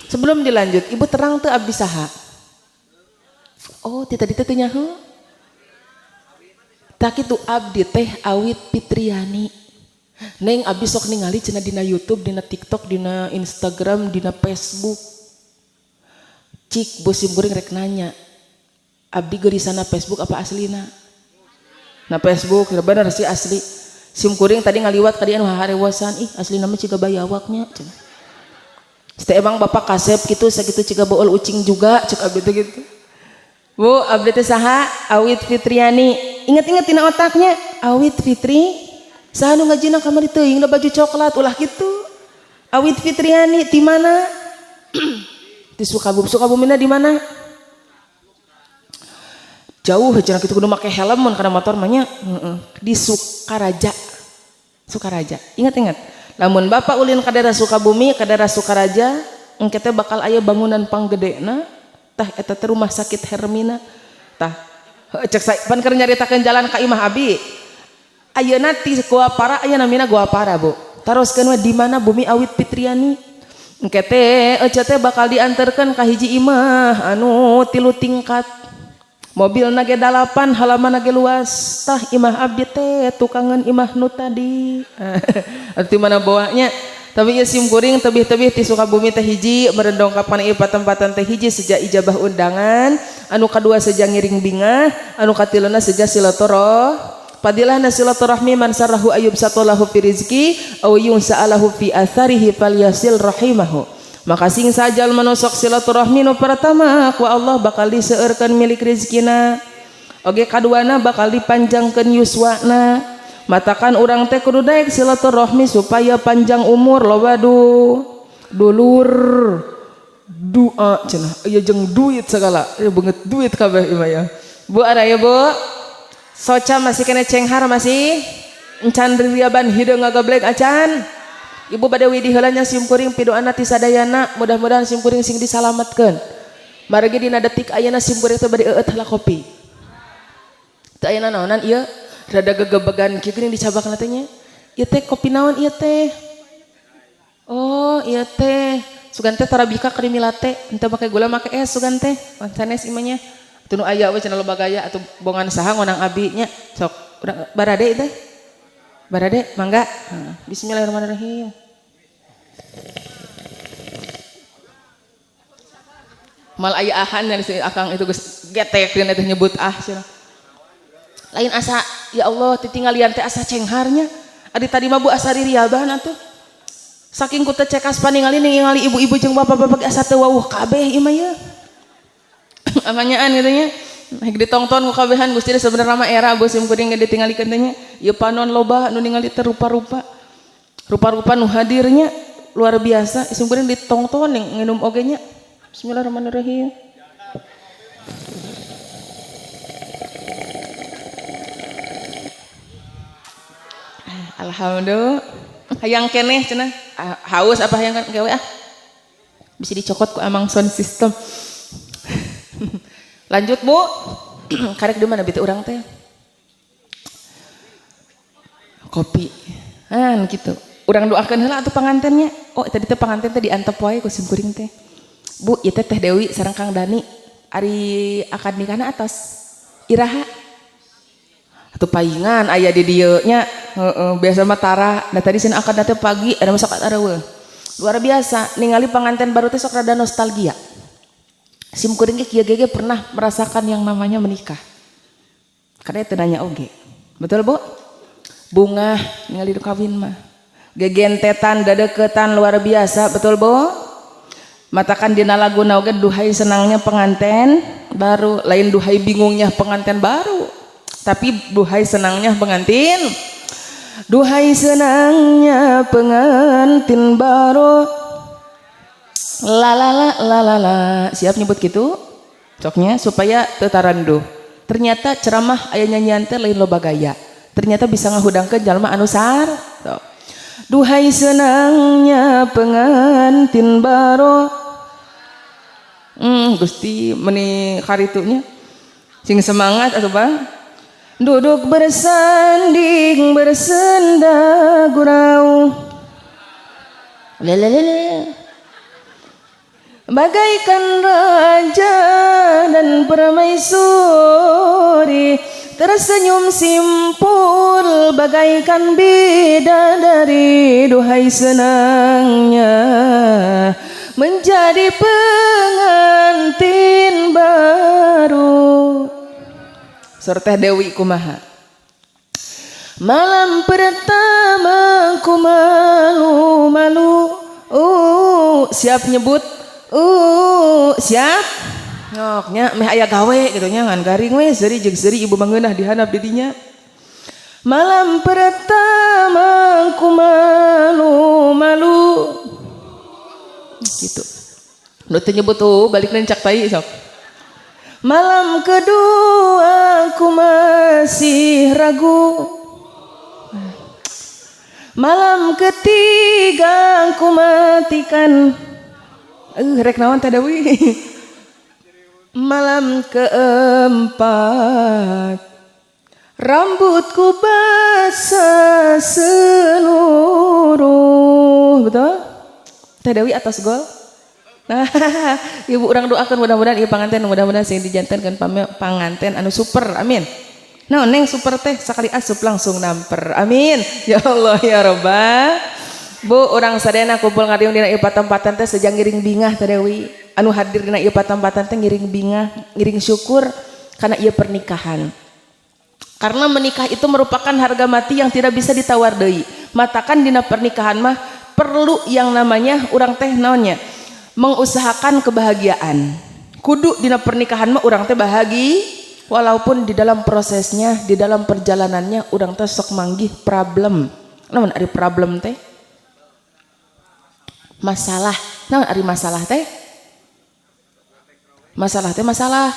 Sebelum dilanjut, ibu terang teu abdi saha? Oh, ti tadi teh teu nyaho. Tak kitu abdi teh Awit Fitriani. Neng abdi sok ningali cenah dina YouTube, dina TikTok, dina Instagram, dina Facebook. Cik bu sim kuring rek nanya. Abdi geurisana Facebook apa aslina? Nah Facebook, bener sih asli. Sim kuring tadi ngaliwat ka dieu anu harewosan, ih aslina mah ciga bayawaknya cenah. Teh emang bapak kasep gitu sakitu ciga bool ucing juga cek abdi teh gitu. Bu, abdi teh saha? Awit Fitriani. Ingat-ingat tina otaknya, Awit Fitri. Saha nu ngajina kamari teuing baju coklat ulah kitu. Awit Fitriani di mana? Di Sukabumi. Sukabumina di mana? Jauh cenah kitu kudu make helm mun kana motor mah nya. Heeh. Di Sukaraja. Sukaraja. Ingat-ingat. Lamun bapak ulin ka daerah Sukabumi, ka daerah Sukaraja, engke teh bakal aya bangunan panggedena, tah eta teh rumah sakit Hermina. Tah, cek saya pan keur nyaritakeun jalan ka imah abi. Ayeuna ti Goa Para aya namina Goa Para, Bu. Taroskeun we di mana bumi Awit Fitriani. Engke teh ece teh bakal diantarkeun ka hiji imah anu 3 tingkat. Mobilna ge 8, halaman ge luas. Tah imah abdi teh tukangan imah nu tadi. Atuh mana bawanya? Tapi ieu sim kuring tebih-tebih ti Sukabumi teh hiji merendong ka ieu patempatan teh hiji sejak ijabah undangan, anu kadua sejak ngiring bingah, anu katiluna sejak silaturahmi. Fadilahna silaturahmi man sarrahu ayyub satolahu fi rizki aw yunsa'alahu fi atharihi falyasil rahimahu. Maka sing sajal manosok silaturahmi nu pertama ku Allah bakal diseueurkeun milik rezekina. Oge kaduana bakal dipanjangkeun yuswana. Matakan urang teh kudu daek silaturahmi supaya panjang umur loba dulur doa cenah ieu jeung duit segala ieu beungeut duit kabeh ieu mah ya. Bu araya Bu. Soca masih kena cenghar masih encan riaban hideung ngagablek acan. Ibu bade widi heula nya sim kuring pidoana ti sadayana mudah-mudahan sim kuring sing disalametkeun. Margi dina detik ayeuna sim kuring teh bade eueut heula kopi. Teu aya naonan ieu rada gegebegan kieu geuning dicabakna teh nya. Ieu teh kopi naon ieu teh? Oh, ieu teh sugan teh torabika krimi latte, henteu make gula make es sugan teh. Sanes imah nya. Atuh nu aya we cenah loba gaya atuh bongan saha ngonang abi nya. Sok urang barade teh. Barade mangga. Bismillahirrahmanirrahim. Mal aya ahan dari si akang itu geus getek dina teh nyebut ah cenah. Lain asa ya Allah titinggalian teh asa cengharnya. Adi tadi mah Bu asa ririaban atuh. Saking ku teu cekas paningali ningali ibu-ibu jeung bapak-bapak asa teu wawuh kabeh ieu mah ye. Amanyaan gitu nya. Naik ditongton ku kabehan Gusti sebenarnya mah era Bu sim kuring ge ditingalikeun teh nya. Ieu panon loba nu ningali teh rupa-rupa. Rupa-rupa nu hadirnya luar biasa sim kuring ditongton nginum oge nya. Bismillahirrahmanirrahim. Alhamdulillah. Hayang keneh cenah. Haus apa hayang gawe ah? Bisa dicokot ku amang sound system. Lanjut Bu. Karek di mana bete urang teh? Kopi. Han gitu. Urang doakeun heula atuh pangantennya. Oh, tadi teh panganten teh diantep wae ku sim kuring teh. Bu, ieu teh Teh Dewi sareng Kang Dani. Ari akad nikahna atos iraha atau paingan aya di dieu nya? Heeh, biasa mah tara. Nah, tadi cenah akad teh pagi ada masuk areueuh. Luar biasa ningali pengantin baru teh sok rada nostalgia. Sim kuring ge kieu ge pernah merasakan yang namanya menikah. Karena itu nanya oge. Betul, Bu? Bungah ningali nu kawin mah. Gegentetan, dadeketan luar biasa, betul, Bu? Matakan dina laguna oge duhai senangnya pengantin baru, lain duhai bingungnya pengantin baru. Tapi duhai senangnya pengantin. Duhai senangnya pengantin baru. La la la la la la. Siap nyebut gitu? Coknya supaya teu taranduh. Ternyata ceramah aya nyanyian teh lain loba gaya. Ternyata bisa ngahudangkeun jalma anu sar. Tuh. Duhai senangnya pengantin baru. Gusti meni karitunya. Sing semangat atuh, Bang. Duduk bersanding bersenda gurau. Lelelele. Bagaikan raja dan permaisuri, tersenyum simpul bagaikan bidadari. Duhai senangnya menjadi pengantin baru. Saur Teh Dewi kumaha? Malam pertama ku malu-malu. Siap nyebut? Siap? Ngoknya meh aya gawe gitu nya, ngan garing we seuri jeung seuri ibu mangeunah dihandap di dinya. Malam pertama ku malu-malu. Gitu. Nu teu nyebut tuh balik cak tai sok. Malam kedua ku masih ragu. Malam ketiga ku matikan. Rek naon teh, Dewi? Malam keempat rambutku basah seluruh. Betul? Teh Dewi atas gol. Nah, ibu urang doakan mudah-mudahan ieu panganten, mudah-mudahan sing dijantenkeun panganten anu super. Amin. Nah, neng super teh sekali asup langsung namper. Amin. Ya Allah ya Robbah. Bu, urang sadayana kumpul ngariung dina ieu patempatan teh sejang ngiring bingah, Teh Dewi. Anu hadir dina ieu patempatan teh ngiring bingah, ngiring syukur karena ieu pernikahan. Karena menikah itu merupakan harga mati yang tidak bisa ditawar deui. Matakan dina pernikahan mah perlu yang namanya urang teh naonnya? Mengusahakan kebahagiaan. Kudu dina pernikahan mah urang teh bahagi walaupun di dalam prosesnya, di dalam perjalanannya urang teh sok manggih problem. Naon ari problem teh? Masalah. Naon ari masalah teh? Masalah teh masalah.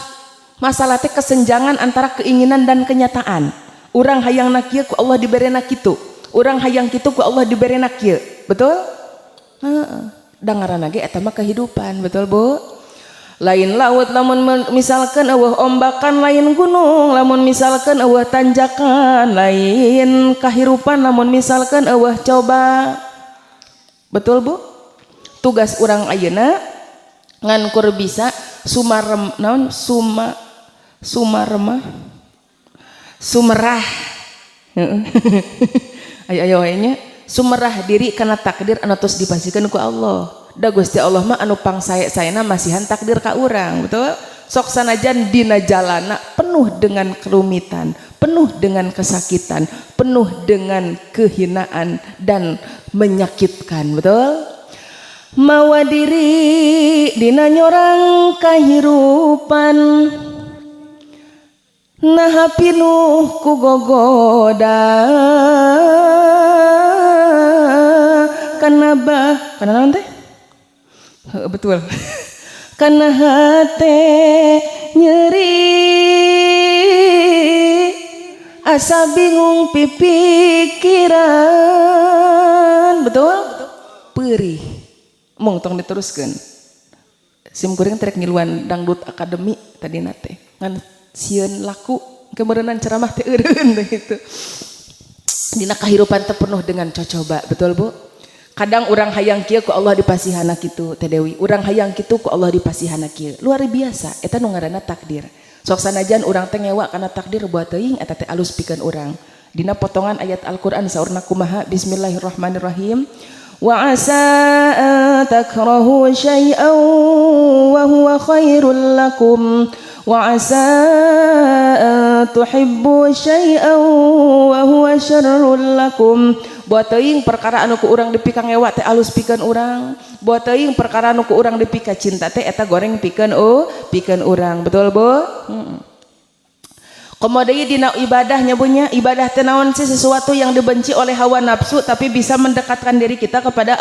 Masalah teh kesenjangan antara keinginan dan kenyataan. Urang hayang kieu, ku Allah diberena kitu. Urang hayang kitu, ku Allah diberena kieu. Betul? Heeh. Da ngaranna ge eta mah kehidupan, betul, Bu? Lain laut lamun misalkan euweuh ombakan, lain gunung lamun misalkan euweuh tanjakan, lain kahirupan lamun misalkan euweuh coba. Betul, Bu? Tugas urang ayeuna ngan kur bisa sumarem, naon, suma sumaremah, sumerah. Ayo ayo nya sumerah diri karena takdir anu tos dipasihkeun ku Allah. Da Gusti Allah mah anu pangsae-saena masihan takdir ka urang, betul? Sok sanajan dina jalana penuh dengan kerumitan, penuh dengan kesakitan, penuh dengan kehinaan dan menyakitkan, betul? Mawa diri dina nyorang kahirupan, nah pinuh ku gogoda kana bah kana naon teh? Heuh, betul, kana hate nyeri, asa bingung pipikiran, betul? Perih mong tong diteruskeun. Sim kuring trek ngiluan dangdut akademi tadi nate ngan sieun laku kemerenan ceramah teh eureun gitu. Dina kahirupan teh penuh dengan cocoba, betul, Bu? Kadang urang hayang kieu, ku Allah dipasihana kitu. Teh Dewi, urang hayang kitu, ku Allah dipasihana kieu. Luar biasa eta nu ngaranna takdir. Sok sanajan urang teh ngewa kana takdir, buat teuing eta teh alus pikeun urang. Dina potongan ayat Al-Qur'an saurna kumaha? Bismillahirrahmanirrahim. Wa asa an takrahu syai'an wa huwa khairul lakum wa asa an tuhibbu syai'an wa huwa syarrul lakum. Buat teuing perkara anu ku urang dipikangewa teh alus pikeun urang, buat teuing perkara anu ku urang dipika cinta teh eta goreng pikeun, oh, pikeun urang. Betul, Bu? Komo deui dina ibadahnya punya ibadah teh naon sih? Sesuatu yang dibenci oleh hawa nafsu tapi bisa mendekatkan diri kita kepada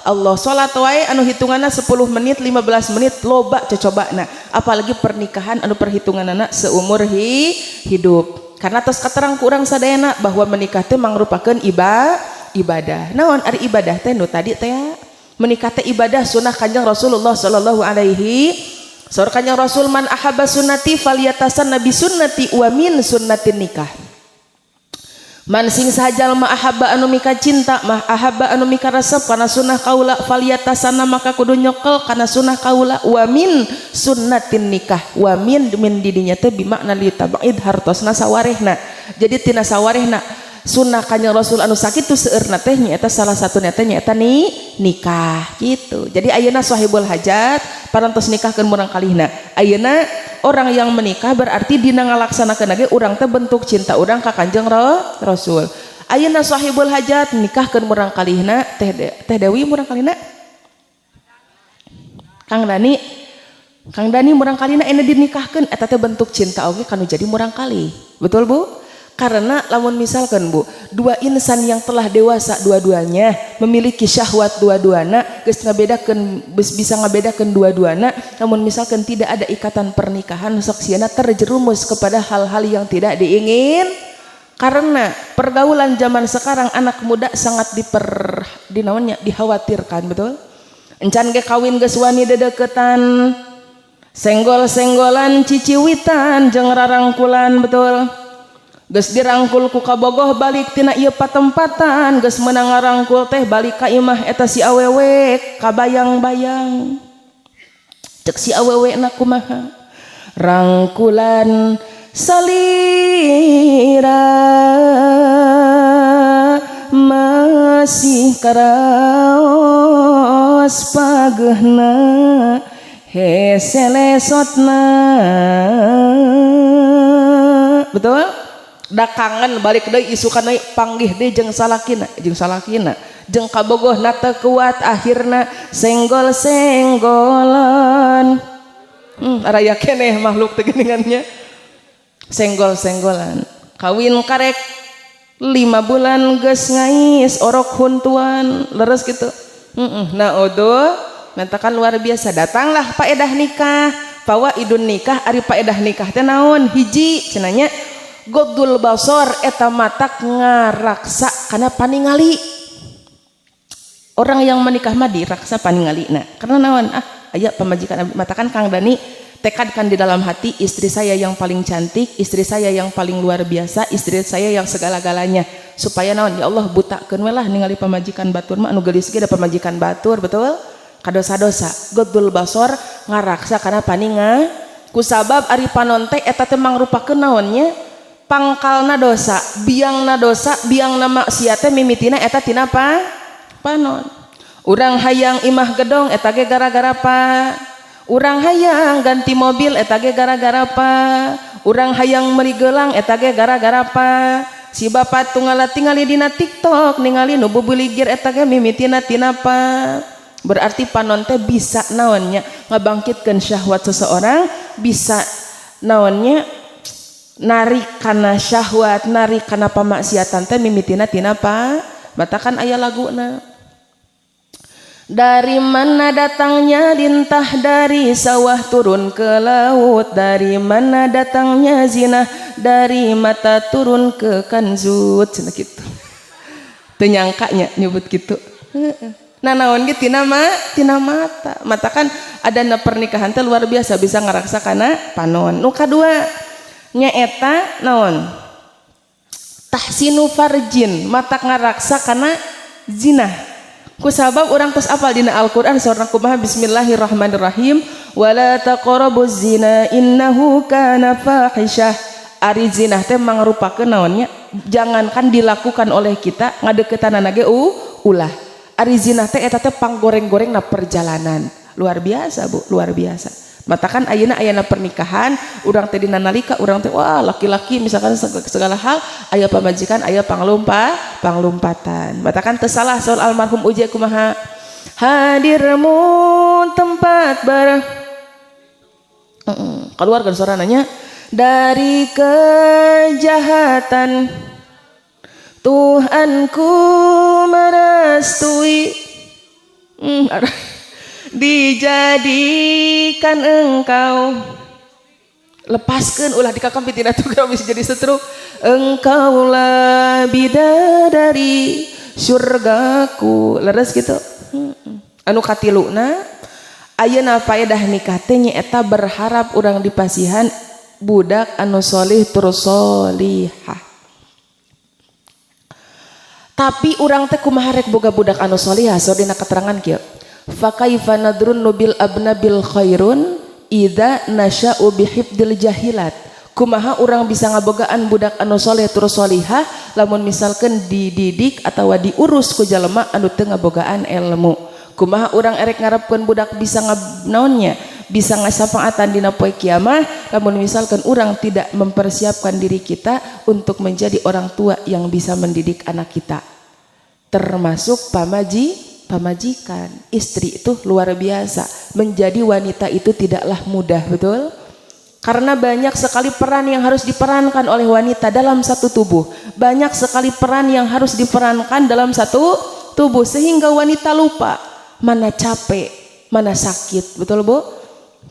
Allah. Salat wae anu hitunganna 10 menit, 15 menit loba cocobana, apalagi pernikahan anu perhitunganna seumur hidup. Karena tos katerang ku urang sadayana bahwa menikah teh mangrupakeun ibadah. Naon ari ibadah teh? Nu tadi teh, menikah teh ibadah sunnah Kanjeng Rasulullah sallallahu alaihi. Saur Kanjeng Rasul, man ahabba sunnati falyatasanna bi sunnati wa min sunnatin nikah. Man sing saha jalma, ahabba anu mika cinta, mah ahabba anu mika resep kana sunnah kaula, falyatasanna maka kudu nyokel kana sunnah kaula, wa min sunnatin nikah. Wa min, min didinya teh bimakna li tabaid, hartosna sawarehna. Jadi tina sawarehna sunnah Kanjeng Rasul anu sakitu seueurna teh nyaeta salah satuna teh nyaeta ni nikah gitu. Jadi ayeuna sahibul hajat parantos nikahkeun murang kalihna. Ayeuna orang yang menikah berarti dina ngalaksanakeun ge urang teh bentuk cinta urang ka Kanjeng Rasul. Ayeuna sahibul hajat nikahkeun murang kalihna, Teh Teh Dewi murang kalihna Kang Dani. Kang Dani murang kalihna ena dinikahkeun, eta teh bentuk cinta oge kanu jadi murang kali. Betul, Bu? Karena lamun misalkan, Bu, dua insan yang telah dewasa dua-duanya, memiliki syahwat dua-duana, geus ngabedakeun, bisa ngabedakeun dua-duana, namun misalkan tidak ada ikatan pernikahan, sok sieuna terjerumus kepada hal-hal yang tidak diingin. Karena pergaulan zaman sekarang anak muda sangat diper di naonnya, dikhawatirkan, betul? Encan ge kawin geus wani dedeketan, senggol-senggolan, ciciwitan jeung rarangkulan, betul? Geus dirangkul ku kabogoh balik tina ieu patempatan, geus meunang ngarangkul teh, balik ka imah eta si awewe kabayang-bayang. Cek si awewe na kumaha? Rangkulan salira masih karaos pagehna hese lesotna, betul? Da kangen, balik deui isukan deui panggih deui jeung salakina, jeung salakina, jeung kabogohna teu kuat, akhirna senggol-senggolan. Araya keneh makhluk teh geuningannya, senggol-senggolan. Kawin karek 5 bulan geus ngais orok huntuan, leres gitu. Nah, odo mentakan luar biasa. Datanglah paedah nikah, fawaidun nikah. Ari paedah nikah teh naon? Hiji cenah nya, godul basor, eta matak ngaraksa kana paningali. Orang yang menikah mah diraksa paningali. Nah, karena naon? Ah, aya pamajikan, matakan Kang Dani tekadkan di dalam hati, istri saya yang paling cantik, istri saya yang paling luar biasa, istri saya yang segala-galanya. Supaya naon? Ya Allah, butakeun we lah ningali pamajikan batur mah, anu geulis ge da pamajikan batur, betul? Kadosa-dosa. Godul basor, ngaraksa kana paninga, kusabab ari panon teh eta teh mangrupakeun naonnya, pangkalna dosa, biangna dosa, biangna maksiat teh mimitina eta tina pa panon. Urang hayang imah gedong eta ge gara-gara pa. Urang hayang ganti mobil eta ge gara-gara pa. Urang hayang meuli gelang eta ge gara-gara pa. Si bapak tungala tingali dina TikTok, ningali nu bubuligir, eta ge mimitina tina pa. Berarti panon teh bisa naonnya, ngabangkitkeun syahwat seseorang, bisa naonnya, narik kana syahwat, narik kana pamaksiatan teh mimitina tina pa. Matakan aya laguna. Dari mana datangnya lintah, dari sawah turun ke laut? Dari mana datangnya zina? Dari mata turun ke kanzut. Cenah kitu. Teu nyangkanya nyebut gitu. Nah, naon ge tina ma tina mata. Mata kan ada pernikahan teh luar biasa bisa ngaraksa kana panon. Nu kadua nyaeta naon? Tahsinu farjin, mata ngaraksa kana zina. Ku sabab urang tos apal dina Al-Qur'an, saurna kumaha? Bismillahirrahmanirrahim, wala taqrabuz zina innahu kana fahisyah. Ari zina teh mangrupakeun naonnya? Jangankan dilakukan oleh kita, ngadeukeutanana ge ulah. Ari zina teh eta teh panggoreng-gorengna perjalanan. Luar biasa, Bu, luar biasa. Matakan ayeuna ayana pernikahan urang teh, dina nalika urang teh, wah, laki-laki misalkan segala hal, aya pamajikan, aya panglumpatan. Matakan teu salah soal almarhum Uje kumaha, hadirmu tempat ber keluar kan suaranya, dari kejahatan Tuhanku merestui, dijadikan engkau. Lepaskan, ulah dikakam tina tukang, bisa jadi setruk. Engkaulah bidadari surgaku. Leres gitu. Anu katiluna, ayeuna faedah nikah teh nyaeta berharap urang dipasihan budak anu solih tur solihah. Tapi urang teh kumaha rek boga budak anu solihah? So dina keterangan kieu, fa kaifa nadrunnu bil abna bil khairun idza nasya'u bihifdil jahilat. Kumaha urang bisa ngabogaan budak anu soleh terus solihah lamun misalkan dididik atau diurus ku jalema anu teu ngabogaan ilmu? Kumaha urang erek ngarepkeun budak bisa naonnya, bisa ngasafaatan dina poe kiamah, lamun misalkan urang tidak mempersiapkan diri kita untuk menjadi orang tua yang bisa mendidik anak kita, termasuk pamajikan, istri? Itu luar biasa. Menjadi wanita itu tidaklah mudah, betul? Karena banyak sekali peran yang harus diperankan oleh wanita dalam satu tubuh. Banyak sekali peran yang harus diperankan dalam satu tubuh, sehingga wanita lupa mana capek, mana sakit, betul, Bu?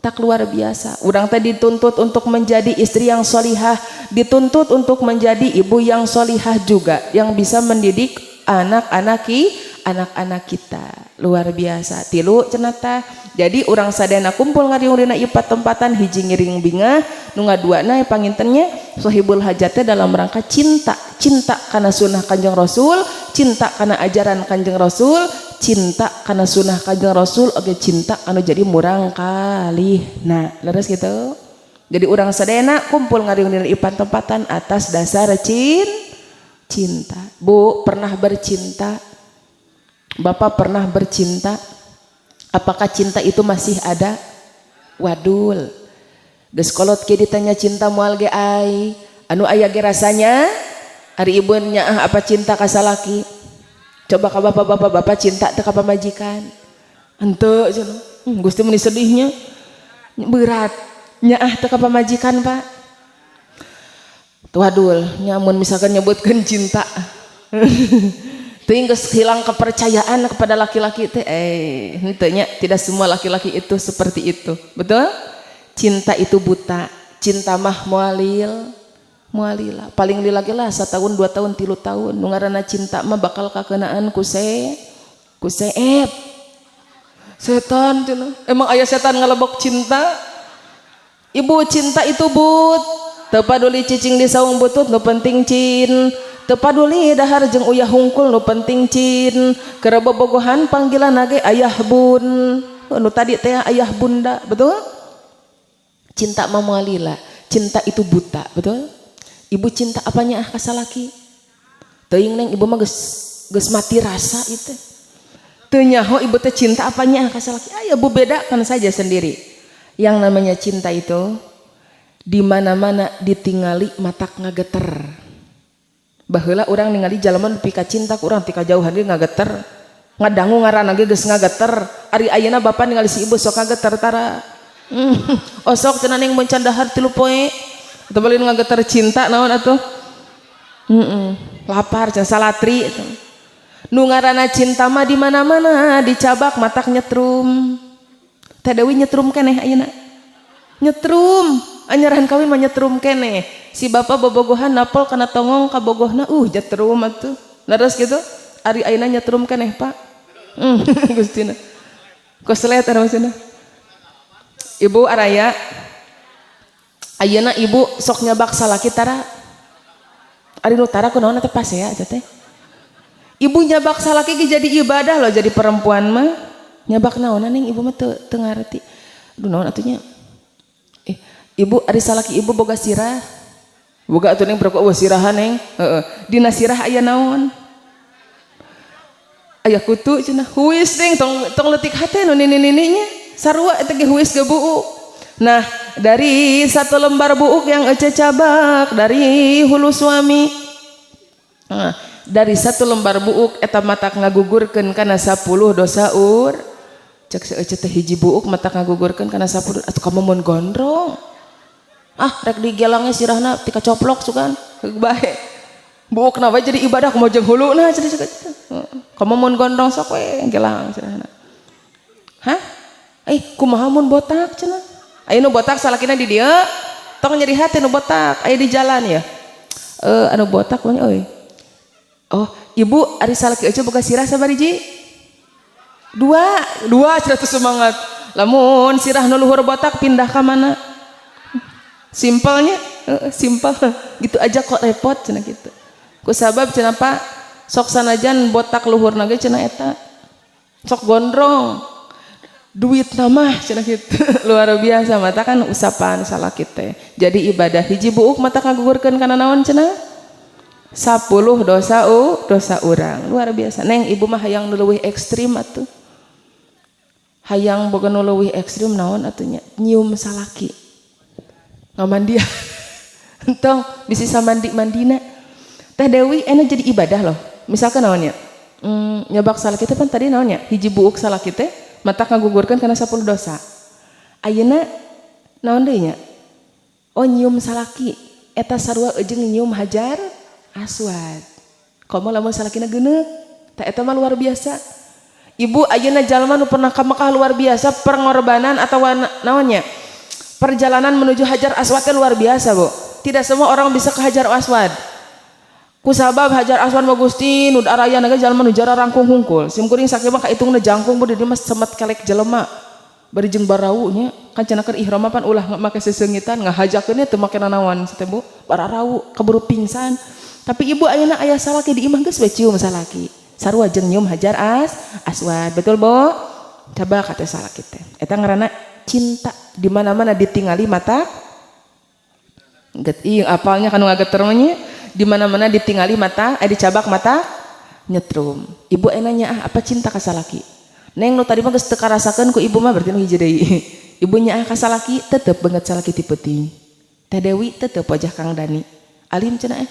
Tak luar biasa. Urang tadi dituntut untuk menjadi istri yang solihah, dituntut untuk menjadi ibu yang solihah juga, yang bisa mendidik anak-anak anak-anak kita. Luar biasa. Tilu cenah tah. Jadi urang sadayana kumpul ngariung dina ieu tempatan, hiji ngiring bingah, nu ngaduana pangintennya sohibul hajatnya dalam rangka cinta, cinta karena sunnah Kanjeng Rasul, cinta karena ajaran Kanjeng Rasul, cinta karena sunnah Kanjeng Rasul, oke, cinta anu jadi murang kali. Nah, leres gitu. Jadi urang sadayana kumpul ngariung dina ieu tempatan atas dasar cinta. Bu, pernah bercinta? Bapak pernah bercinta? Apakah cinta itu masih ada? Wadul. Geus kolot ke ditanya cinta moal ge ai. Anu aya ge rasanya, ari ibu nyaah apa cinta ka salaki? Coba ka bapak-bapak, bapak cinta teu ka pamajikan? Henteu cenah. Gusti, meni sedihnya. Berat. Nyaah teu ka pamajikan, Pak? Wadul, nyamun misalkan nyebutkeun cinta. Teuing geus hilang kepercayaan kepada laki-laki teh, henteu nya, tidak semua laki-laki itu seperti itu. Betul? Cinta itu buta. Cinta mah mualil mualila. Paling lila ge lah satahun, 2 tahun, 3 tahun. Nu ngaranna cinta mah bakal kakenaan ku seep. Setan cenah. Emang aya setan ngalebok cinta? Ibu, cinta itu but. Teu paduli cicing di saung butut, nu penting cin. Teu paduli dahar jeung uyah hungkul, nu penting cin. Keur bobogohan panggilan ge ayah bun. Nu tadi teh ayah bunda, betul? Cinta mah moal lila. Cinta itu buta, betul? Ibu cinta apanya ah ka salaki? Teuing, Neng, ibu mah geus geus mati rasa itu. Teu nyaho ibu teh cinta apanya ah ka salaki. Ayo, Bu, bedakan saja sendiri. Yang namanya cinta itu di mana-mana ditingali matak ngageter. Baheula urang ningali jalma nepi ka cinta ku urang ti kajauhan ge ngageter. Ngadangu ngaranna ge geus ngageter. Ari ayeuna bapak ningali si ibu sok ngageter tara? Osok cenah, Neng, mun can dahar 3 poe. Atau balik ngageter cinta naon atuh? Lapar cenah, salatri atuh. Nu ngaranna cinta mah di mana-mana dicabak matak nyetrum. Teh Dewi nyetrum keneh ayeuna. Nyetrum, anyaran kawin mah nyetrum keneh. Si bapak bobogohan napol kana tongong kabogohna, nyetrum atuh. Leres gitu? Ari ayeuna nyetrum keneh, Pak. Gustina. Koslet eta maksudna. Ibu araya, ayeuna ibu sok nyabak salaki tara? Ari nu tara kunaon teh pas ya eta teh? Ibu nyabak salaki ge jadi ibadah loh. Jadi perempuan mah nyabak naon, Neng? Ibu mah teu teu ngarti. Aduh, naon atuh nya? Eh, ibu, ari salaki ibu boga sirah? Boga atuh, Neng. Berapa eueuh sirahan, Neng? Heeh, dina sirah aya naon? Aya kutu cenah. Huis, Neng. Tong tong leutik hate nu nini-nininya, sarua eta ge huis ge buuk. Nah, dari satu lembar buuk yang ece cabak dari hulu suami, nah, dari satu lembar buuk eta matak ngagugurkeun kana 10 dosa ur. Cek si ece teh, hiji buuk matak ngagugurkeun kana 10, atuh kamu mun gondrong, ah, rek digelangnya sirahna tika coplok sugan bae. Buuk na jadi ibadah, kumaha jeung huluna cenah. Cek kamu mun gondrong, sok we gelang sirahna. Hah, eh, kumaha mun botak cenah? Aya nu botak salakina di dieu, tong nyeri hati nu botak aya di jalan ya. Eh, anu botak mah euy. Oh, ibu, ari salaki ece boga sirah sabariji? Dua, dua cenah tuh semangat. Lamun sirah nu luhur botak, pindah ka mana? Simpelnya, simpel. Gitu aja kok repot cenah gitu. Ku sabab cenah, Pak, sok sanajan botak luhurna ge cenah eta. Sok gondrong. Duit nama cenah gitu. Luar biasa mata kan usapan salaki teh. Jadi ibadah, hiji buuk matak ngagugurkeun kana naon cenah? 10 dosa u dosa urang. Luar biasa, Neng. Ibu mah hayang nu leuwih ekstrim atuh, hayang boga nu leuwih ekstrim. Naon atuh nya? Nyium salaki ngamandian, entong bisi samandi mandina. Teh Dewi, enak jadi ibadah loh. Misalkan naonnya, nyabak salaki teh pan tadi naonnya, hiji buuk salaki teh matak ngagugurkeun kana 10 dosa. Ayeuna naon deui nya? Oh, nyium salaki eta sarua jeung nyium hajar aswad, komo lamun salakina geuneuk. Tah, eta mah luar biasa. Ibu, ayeuna jalma nu pernah ka Mekah, luar biasa pengorbanan atau naonnya, perjalanan menuju Hajar Aswad teh luar biasa, Bu. Tidak semua orang bisa ke Hajar Aswad, kusabab Hajar Aswad mah, Gusti, nu araya ge jalma nu jara rangkung hungkul. Sim kuring sakieu mah kaitungna jangkung, Bu, di dieu mah semet kelek jelema bari jeung barau nya kan. Cenah keur ihram pan ulah make seseungitan, ngahajakeun teu make nanawan teh, Bu, bararau keburu pingsan. Tapi ibu, ayeuna aya salaki di imah, geus we cium salaki, sarua jeung nyium hajar aswad. Betul, Bu? Coba kata salaki teh eta ngaranna cinta. Di mana-mana ditingali mata get ih apalnya kanu ngageter mah nya. Di mana-mana ditingali mata, eh, dicabak mata nyetrum. Ibu enanya, ah, apa cinta ka salaki, Neng? Nu tadi mah geus teu karasakeun ku ibu mah, berarti nu hiji deui. Ibu nya, ah, ka salaki tetep banget salaki ti peuting. Teh Dewi, tetep wajah Kang Dani alim cenah, eh,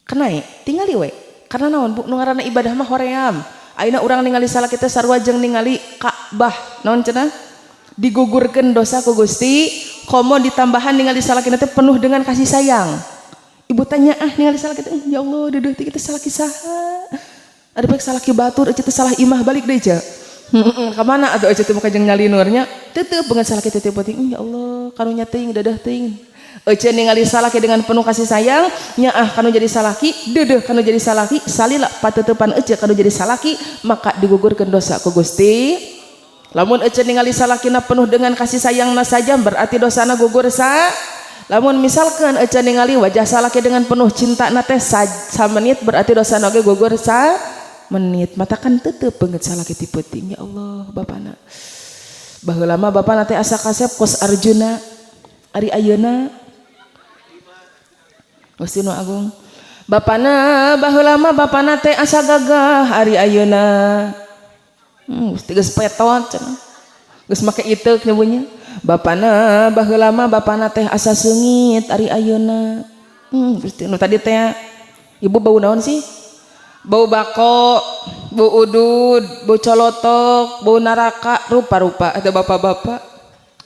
kenae tingali we. Karena naon, Bu? Nu ngaranna ibadah mah hoream. Ayeuna urang ningali salaki teh sarua jeung ningali Ka'bah. Naon cenah? Digugurkeun dosa ku Gusti. Komo ditambahan ningali salaki teh penuh dengan kasih sayang. Ibu tanya, ah, ningali salaki teh, ya Allah, deudeuh teh kita salaki saha? Ada baik salaki batur, ece teh salah imah, balik deui ce. Ka mana atuh ece teh muka jeung nyalinurnya? Tetep banget salaki teh penting. Ya Allah, karunya teuing, dadah teuing. Ece ningali salaki dengan penuh kasih sayang, nyaah kanu jadi salaki, deudeuh kanu jadi salaki, salila patetepan ece kanu jadi salaki, maka digugurkeun dosa ku Gusti. Lamun ece ningali salakina penuh dengan kasih sayangna saja, berarti dosana gugur sa. Lamun misalkan ece ningali wajah salaki dengan penuh cinta na teh samenit, berarti dosana oge gugur sa menit. Matakan tetep banget salaki ti peuting. Ya Allah, bapana. Baheula mah bapana teh asa kasep kos Arjuna, ari ayeuna Gusti nu Agung. Bapana baheula mah bapana teh asa gagah, ari ayeuna Gusti geus petot cenah. Geus make iteuk nyebunya. Bapana baheula mah bapana teh asa seungit, ari ayeuna Gusti nu tadi teh. Ibu, bau naon sih? Bau bako, bau udud, bau colotok, bau neraka, rupa-rupa ada bapak-bapak.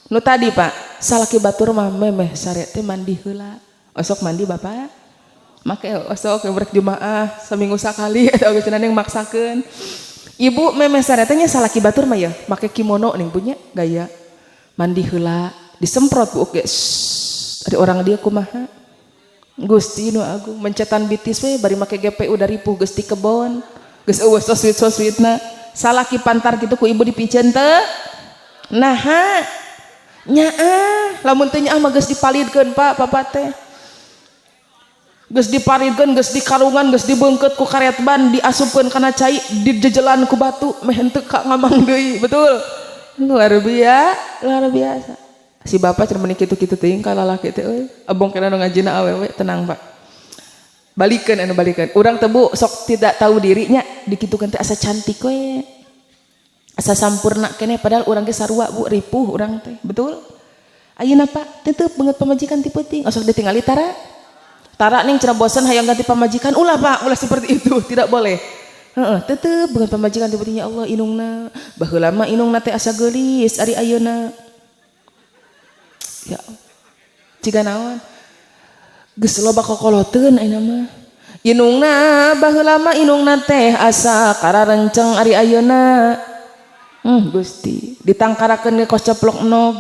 Nu tadi, Pak, salaki batur mah memeh sare teh mandi heula. Osok mandi, Bapak? Make osok brek jumaah seminggu sekali atau geus yang maksakeun. Ibu, memeh sare teh nya salaki batur mah ya make kimono nih, punya gaya mandi heula, disemprot bu ge. Ada orang dia kumaha? Gusti nu Agung, mencetan bitis we bari make GPU dari puh geus di kebon. Geus eueuh so sweet so sweetna. Salaki pantar kitu ku ibu dipiceun teu? Naha? Nyaah, lamun teu nyaah mah geus dipalidkeun, Pak, papa teh. Geus diparidkeun, geus dikarungan, geus dibeungkeut ku karet ban, diasupkeun kana cai, dijejelan ku batu, meh henteu ka ngamang deui, betul? Luar biasa, luar biasa. Si bapak cenah meuni kitu-kitu teuing ka lalaki teh euy. Abong kena nu ngajina awewe, tenang, Pak. Balikeun anu balikeun. Urang teh, Bu, sok tidak tahu dirinya, dikitukeun teh asa cantik we. Asa sampurna keneh, padahal urang ge sarua, Bu, ripuh urang teh, betul? Ayeuna, Pak, tetep beungeut pamajikan ti peuting, osok ditingali tara. Tara ning cenah bosen hayang ganti pamajikan, ulah, Pak, ulah seperti itu, tidak boleh. Heeh, tetep beungeut pamajikan ti peuting. Ya Allah, indungna, baheula mah indungna teh asa geulis, ari ayeuna. Ya Allah. Ciga naon? Geus loba kokoloteun ayeuna mah. Indungna baheula mah indungna teh asa kararenceng, ari ayeuna. Gusti, ditangkarakeun ge kos ceplok nog.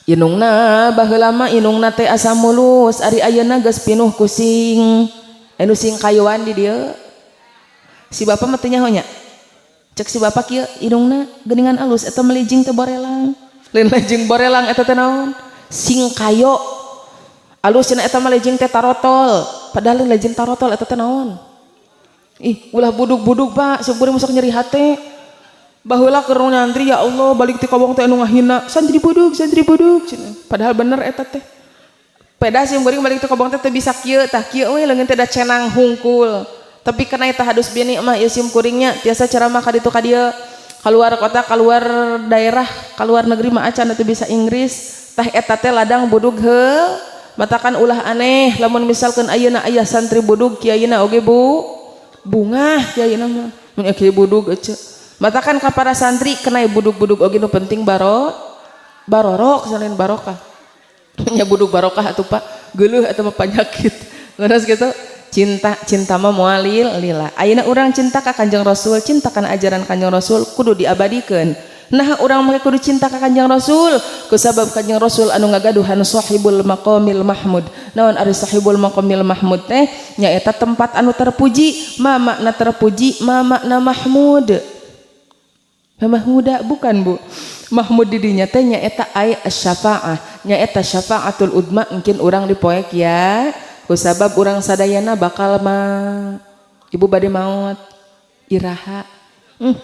Indungna baheula mah indungna teh asa mulus, ari ayeuna geus pinuh ku sing anu sing kayuan di dieu. Si bapak mah teu nyaho nya. Cek si bapak kieu, indungna geuningan alus eta melijing teh borelang. Lain lejing borelang, eta teh naon? Sing kayo. Alus cenah eta mah lejing teh tarotol. Padahal lejing tarotol, eta teh naon? Ih, ulah budug-budug, Pak, syukur sok nyeri hate. Baheula keur nyantri, ya Allah, balik ti kobong teh anu ngahina, santri budug, santri budug cenah. Padahal bener eta teh. Peda sim kuring balik ti kobong teh teu bisa kieu, tah kieu we leungeun teh da cenang hungkul. Tapi kena eta hadus bini mah ieu sim kuringnya tiasa ceramah ka ditu ka dieu, keluar kota, keluar daerah, keluar negeri mah acan teu bisa Inggris. Tah eta teh ladang budug heuh. Matakan ulah aneh lamun misalkan ayeuna aya santri budug, kiaina oge, Bu, bungah kiaina mah. Mun kiai budug ece. Matakan ka para santri, kena budug-budug oge nu penting baro barorok selain barokah. Nya budug barokah atuh, Pak, geuleuh eta mah penyakit. Leres gitu. Cinta, cinta mah moal lila. Ayeuna urang cinta ka Kanjeng Rasul, cinta kana ajaran Kanjeng Rasul kudu diabadikeun. Nah, urang mah kudu cinta ka Kanjeng Rasul kusabab Kanjeng Rasul anu ngagaduhan sahibul maqamil mahmud. Naon ari sahibul maqamil mahmud teh? Nyaeta tempat anu terpuji. Ma makna terpuji? Ma makna mahmud? Mahmuda bukan, Bu. Mahmud di dinya teh nyaeta ay asy-syafaah, nyaeta syafaatul udma mungkin urang dipoek ya. Kusabab urang sadayana bakal mah. Ibu bade maot iraha?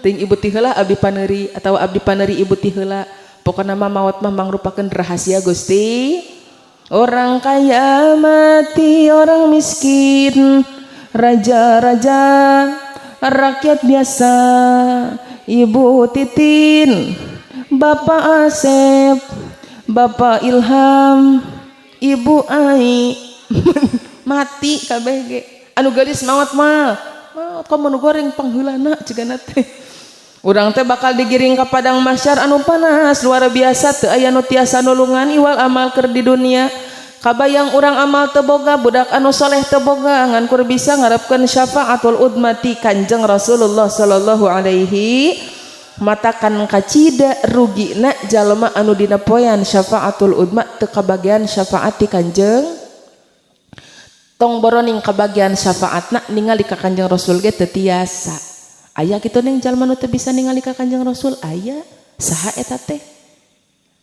Ting ibu ti heula abdi paneuri atau abdi paneuri ibu ti heula. Pokona mah maot mah mangrupakeun rahasia Gusti. Orang kaya mati, orang miskin, raja-raja, rakyat biasa, Ibu Titin, Bapak Asep, Bapak Ilham, Ibu Ai, mati kabeh ge. Anu geulis maot mah, maot komo nu goreng pangheulana cigana teh. Urang teh bakal digiring ka padang mahsyar anu panas luar biasa, teu aya nu tiasa nulungan iwal amal keur di dunia. Kabayang urang amal teu boga, budak anu soleh teu boga, ngan kur bisa ngarepkeun syafaatul udma ti Kanjeng Rasulullah sallallahu alaihi. Matakan kacida rugina jalma anu dina poean syafaatul udma teu kabagian syafaat ti Kanjeng. Tong boroning kabagian syafaatna, ningali ka Kanjeng Rasul ge teu tiasa. Aya kitu ning jalma nu teu bisa ningali ka Kanjeng Rasul? Aya. Saha eta teh?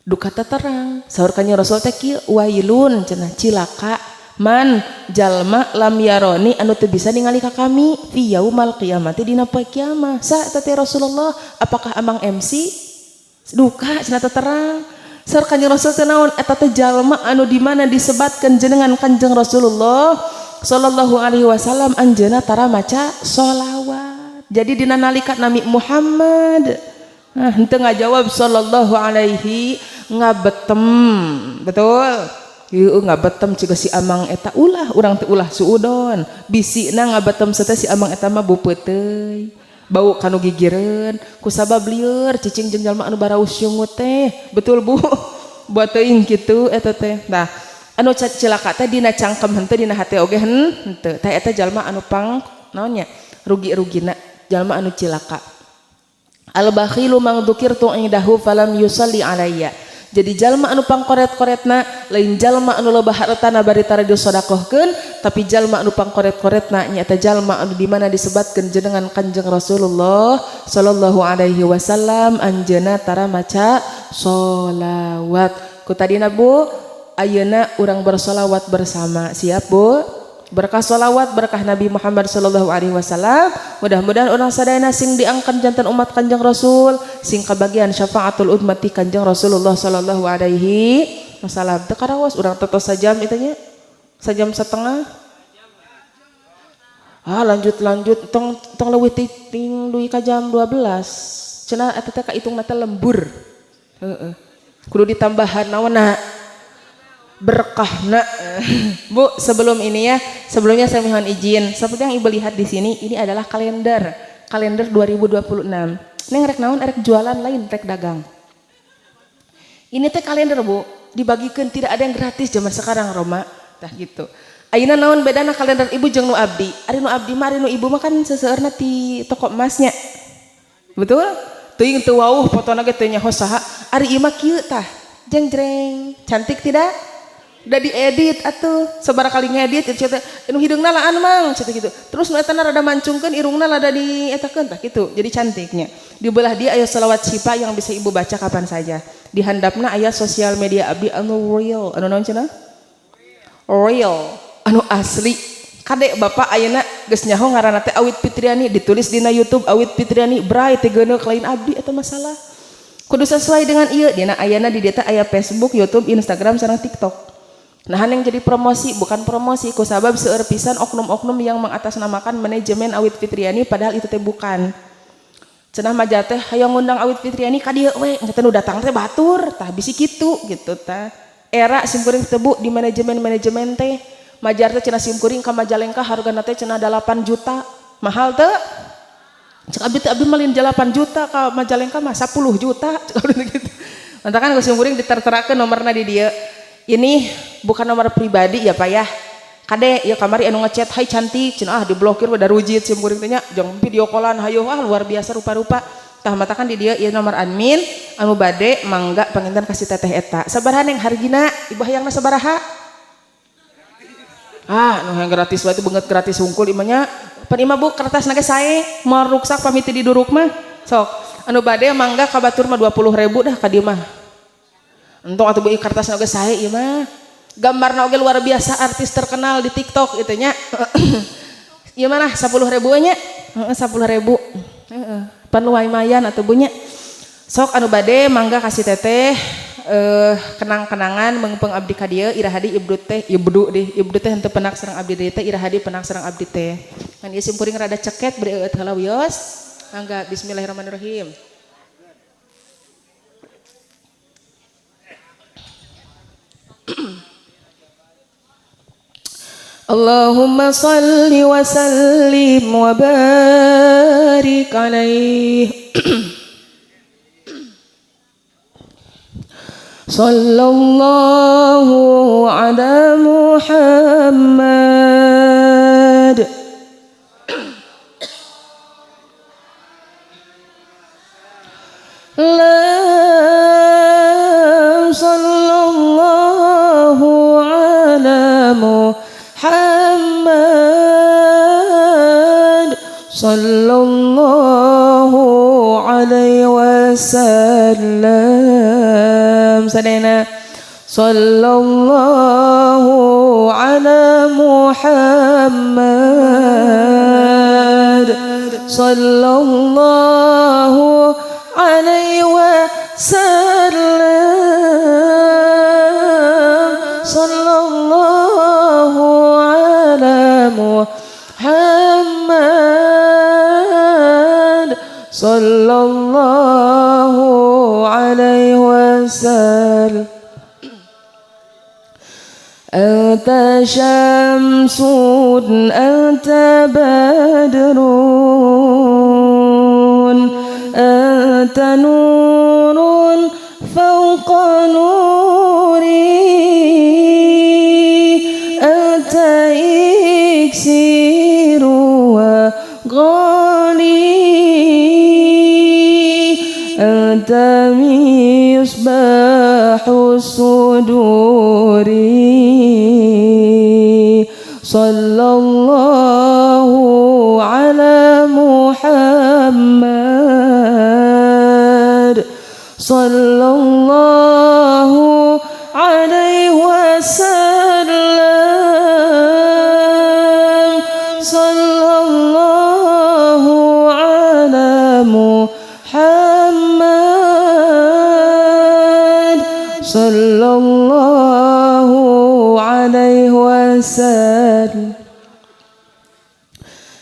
Duka terang, saur Kanjeng Rasul teh kieu, wailun cenah, cilaka, man jalma lam yaroni anu teu bisa ningali ka kami fi yaumal qiyamati dina poe kiamah. Saha eta teh, Rasulullah? Apakah Amang MC? Duka cenah, terang. Saur Kanjeng Rasul teh naon? Eta teh jalma anu di mana disebatkeun jenengan Kanjeng Rasulullah sallallahu alaihi wasallam, anjeunna tara maca sholawat. Jadi dina nalika nami Muhammad, nah, henteu ngajawab sallallahu alaihi, ngabetem, betul? Ieu ngabetem ciga si amang eta. Ulah, urang teh ulah suudon, bisina ngabetem teh si amang eta mah bupeuteuy bau kanu gigireun kusabab lieur cicing jeung jalma anu baraus yungut teh, betul, Bu? Buat teuing kitu eta teh. Nah, anu cilaka teh dina cangkem henteu, dina hate oge henteu. Teh eta jalma anu pang naonnya, rugi-rugina, jalma anu cilaka. Al bakhilu man dzukirtu indahu falam yusalli alayya. Jadi jalma anu pangkoret-koretna lain jalma anu loba hartana bari tara disodakohkeun, tapi jalma anu pangkoret-koretna nyaeta jalma anu di mana disebatkeun jenengan Kanjeng Rasulullah sallallahu alaihi wasallam, anjeunna tara maca sholawat. Ku tadina, Bu, ayeuna urang bersolawat bersama. Siap, Bu? Berkah sholawat, berkah Nabi Muhammad sallallahu alaihi wasallam. Mudah-mudahan urang sadayana sing diangkat janten umat Kanjeng Rasul, sing kabagian syafaatul ummati Kanjeng Rasulullah sallallahu alaihi wasallam. Teu karaos urang tetos sajam itu nya. Sajam setengah. Ah, lanjut-lanjut tong tong leuwih ting dugi ka jam 12. Cenah eta teh kaitungna teh lembur. Heeh. Kudu ditambahan naonna? Berkahna. Bu, sebelum ini ya, sebelumnya saya mohon izin. Seperti yang Ibu lihat di sini, ini adalah kalender, kalender 2026. Ini rek naon, rek jualan lain, rek dagang. Ini teh kalender, Bu, dibagikan, tidak ada yang gratis zaman sekarang, Roma. Tah gitu. Ayeuna naon bedana kalender Ibu jeung nu abdi? Ari nu abdi mah, ari nu Ibu mah kan seseueurna ti toko emasnya. Betul? Teuing teu wauh fotona ge teu nyaho saha. Ari ieu mah kieu tah. Jeng jreng. Cantik tidak? Udah diedit atuh, sabaraha kali ngedit itu teh nu hideungna laan mang cenah gitu. Terus nu eta rada mancungkeun irungna, rada dietakeun, tah gitu. Jadi cantiknya. Di belah dia aya selawat syifa yang bisa Ibu baca kapan saja. Di handapna aya sosial media abdi anu real, anu naon cenah? Real, anu asli. Kade Bapak ayeuna geus nyaho ngaranna teh Awit Fitriani, ditulis dina YouTube Awit Fitriani bray teh geuneuk lain abdi eta masalah. Kudu sesuai dengan ieu dina ayana di dieu teh aya Facebook, YouTube, Instagram sareng TikTok. Nah, yang jadi promosi bukan promosi ku sabab seueur pisan oknum-oknum yang mengatasnamakan manajemen Awit Fitriani padahal itu teh bukan. Cenah maja teh hayang ngundang Awit Fitriani ka dieu we, nya teh nu datang teh batur, tah bisi kitu gitu tah. Era simkuring teh, Bu, di manajemen-manajemen teh majar teh cenah simkuring ka Majalengka hargana teh cenah 8 juta. Mahal teu? Cek abdi teh, abdi mah lain 8 juta ka Majalengka mah 10 juta cek abdi gitu. Mantakan ku simkuring diterterakeun nomorna di dieu. Ini bukan nomor pribadi ya, Pak ya. Kade ya, kamari anu ngechat, "Hai cantik," cenah, ah diblokir we, darujit sim kuring teh nya, jang video callan hayo, ah luar biasa rupa-rupa. Tah matakan di dieu ieu nomor admin, anu bade mangga panginten kasih teteh eta. Sabaraha neng hargina? Ibu hayangna sabaraha? Ah, nu yang gratis wae itu beungeut gratis hungkul imah nya. Pan imah, Bu, kertas ge sae, moal ruksak pamiti diduruk mah. Sok, anu bade mangga ka batur mah 20.000 dah ka dieu mah. Entong atuh, Bu, kertas oge sae ieu mah. Gambarna oge luar biasa, artis terkenal di TikTok itu nya. Ieu mah 10 ribu nya. Heeh, 10.000. Heeh. Pan lumayan atuh, Bu, nya. Sok anu bade mangga kasih teteh kenang-kenangan meungpeung abdi ka dieu. Iraha di ibdu teh, ibdu deh, ibdu teh henteu penak sareng abdi deui teh, iraha di penak sareng abdi teh. Kan ieu simkuring rada ceket, beri eueut heula wios. Mangga, bismillahirrahmanirrahim. اللهم صل وسلم وبارك عليه. صلى الله على محمد. لا صلى الله على محمد صلى الله عليه وسلم. سدينا صلى الله على محمد صلى الله عليه وسلم. صلى الله على محمد صلى الله عليه وسلم. أنت شمس، أنت بدر، أنت نور فوق نوري، أنت إكسير وغالي، أنت مصباح الصدور. صلى الله على محمد صلى الله عليه وسلم. صلى الله عليه وسلم.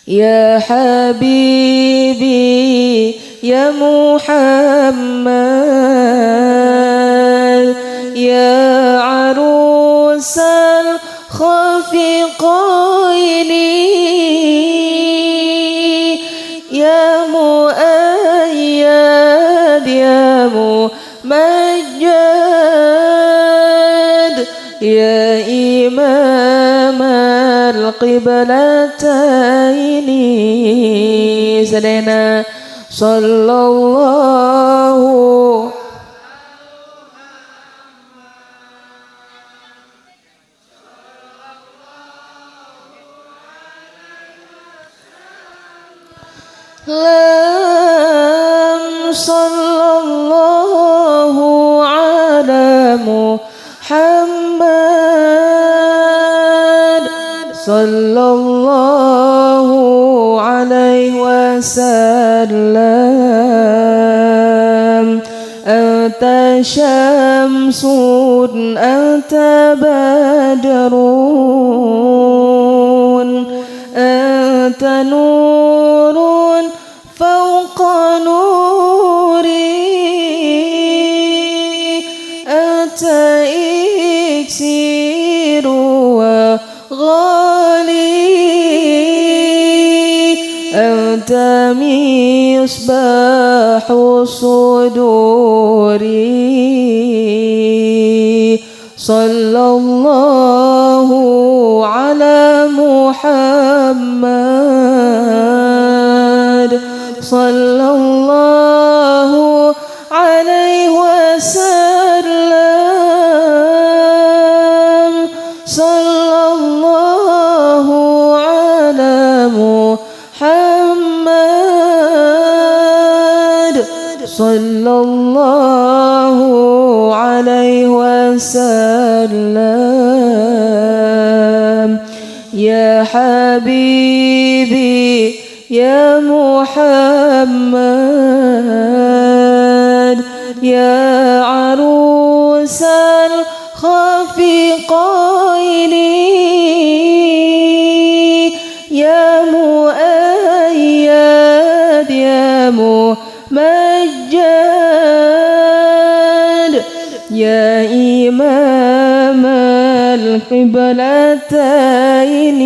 يا حبيبي يا محمد، يا عروس الخفقين، يا مؤيد يا ممجد، يا إمام القبلتين. Sadayana صلى الله لم صلى الله على محمد، صلى الله عليه وسلم. أنت شمس، أنت بدر، أنت نور فوق نوري، أنت إكسير وغالي، أنت مصباح الصدور. صلى الله على محمد، صلى الله عليه وسلم. صلى الله على محمد، صلى الله عليه وسلم. يا حبيبي يا محمد، يا عروس الخفقين، يا مؤيد يا ممجد، يا إمام القبلتين.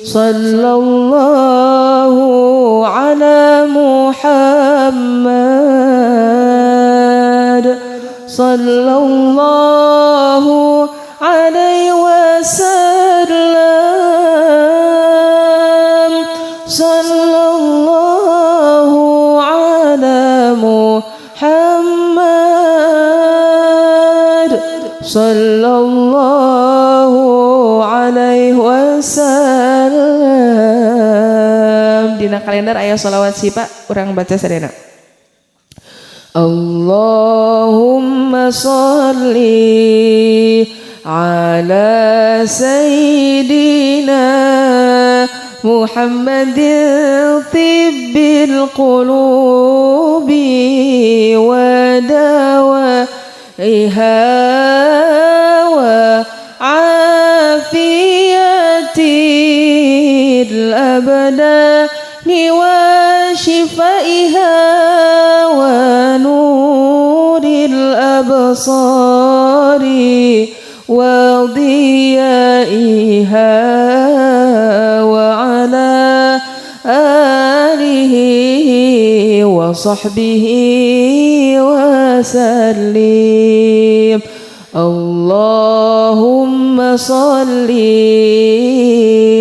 صلى الله على محمد، صلى الله عليه وسلم. صلى الله على محمد، صلى الله عليه وسلم. Dina kalender aya sholawat syifa, urang baca sadayana. اللهم صل على سيدنا محمد طب القلوب ودوائها وعافية الأبدان وشفائها ونور الأبصار وضيائها وعلى آله وصحبه وسلم. اللهم صل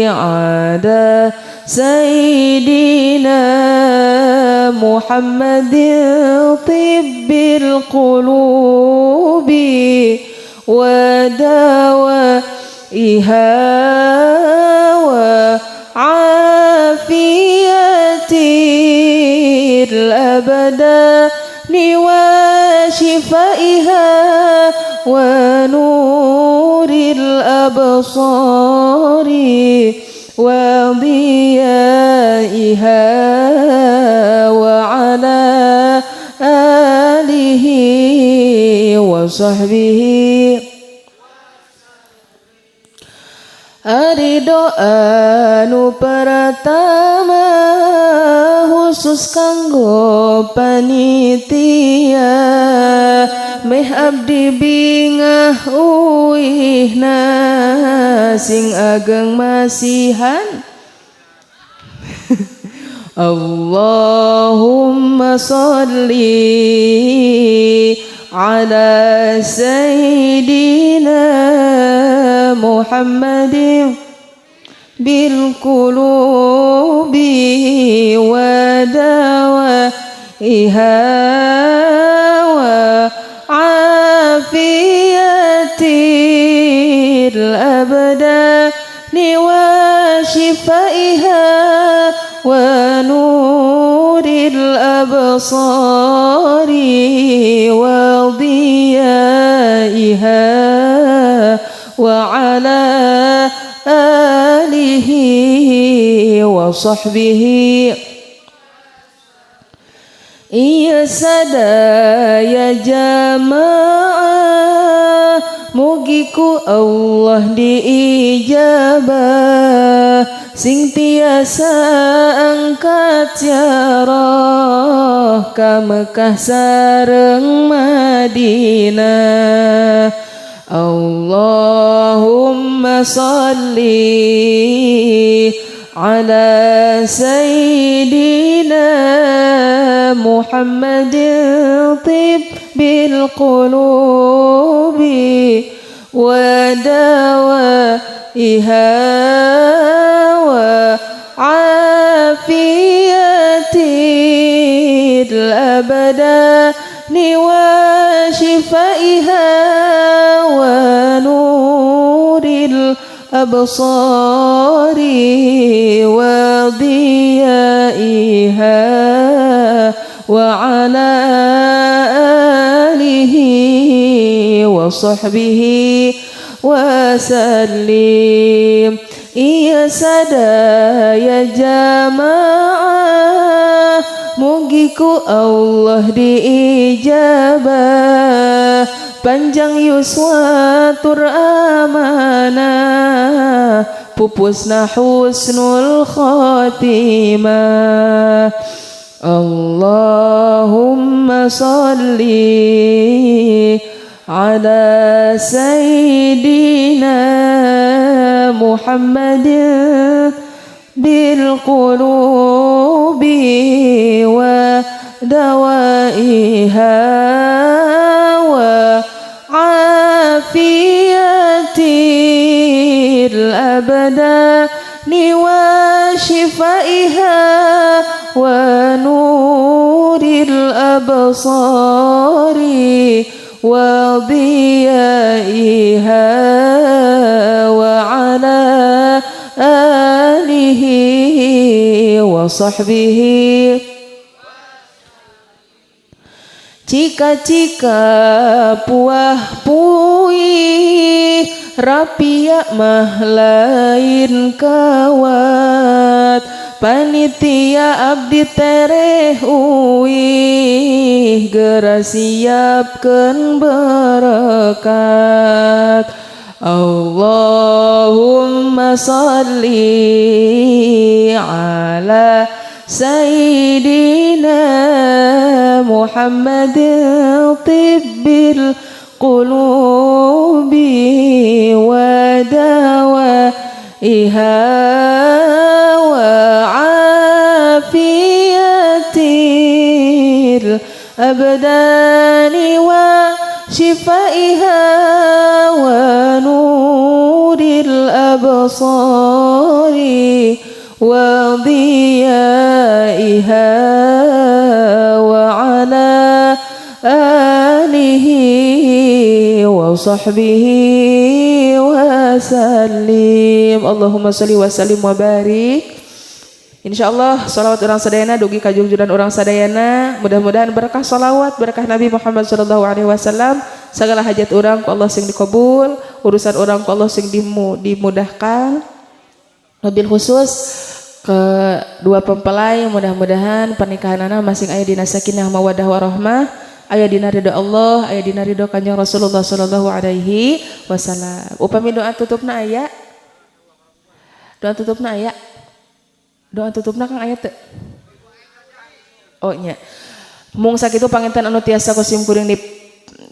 على سيدنا محمد طب القلوب ودوائها وعافية الأبدان وشفائها ونور الأبصار وضيائها وعلى آله wa sahbihi. Ari doa nu pertama khusus kanggo panitia, meh abdi bingah uihna, sing ageng masihan. Allahumma salli ala sayyidina Muhammadin bil qulubi wa dawaiha wa afiyatil abdani wa shifaiha wa nuril absari wa diyaiha wa ala alihi wa sahbihi. Iya sadaya jamaah, mugi ku Allah diijabah, sing tiasa angkat ziarah ka Mekah sareng Madinah. Allahumma salli ala sayyidina Muhammadin tibbil qulubi wa dawaiha wa afiyatil abdani wa shifaiha wa nuril absari wa diyaiha wa ala alihi wa sahbihi wa sallim. Iya sadaya jamaah, mugi ku Allah diijabah, panjang yuswa tur amanah, pupusna husnul khatimah. Allahumma salli ala sayyidina Muhammadin bil qulubi wa dawaiha wa afiyatil abdani wa shifaiha wa nuril absari wa diyaiha wa ala alihi wa sahbihi. Cika-cika puah puih rapia mah lain kawat, panitia abdi tereh uih, gera siapkeun berkat. Allahumma salli ala sayyidina Muhammadin tibbil qulubi wa dawaiha wa afiyatil abdani wa shifaiha wa nuril absari wa diyaiha wa ala alihi wa sahbihi wa sallim. Allahumma salli wa sallim wa barik. Insyaallah salawat urang sadayana dugi ka jugjudan urang sadayana, mudah-mudahan berkah salawat, berkah Nabi Muhammad sallallahu alaihi wasallam, segala hajat urang ku Allah sing dikabul, urusan urang ku Allah sing dimudahkan. Mobil khusus ke dua mempelai, mudah-mudahan pernikahan anak masing aya dina sakinah mawadah warahmah. aya dina ridho Allah, aya dina ridho Kanjeng Rasulullah sallallahu alaihi wasallam. Upami doa tutupna aya? Doa tutupna aya? Doa tutupna, Kang, aya teu? Oh nya. Mung sakitu panginten anu tiasa ku sim kuring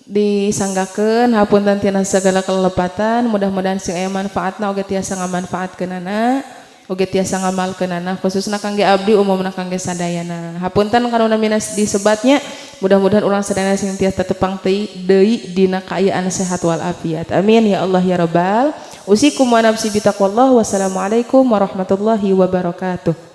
disanggakeun, hapunten tina segala kelepatan. Mudah-mudahan sing aya manfaatna oge tiasa ngamanfaatkeunana oge tiasa ngamalkeunana, khususna kangge abdi, umumna kangge sadayana. Hapunten kana minas disebatnya. Mudah-mudahan urang sadayana sing tiasa tepang deui dina kaayaan sehat walafiat. Amin ya Allah ya rabbal. Usikum wa nafsi bitaqwallah. Wassalamualaikum warahmatullahi wabarakatuh.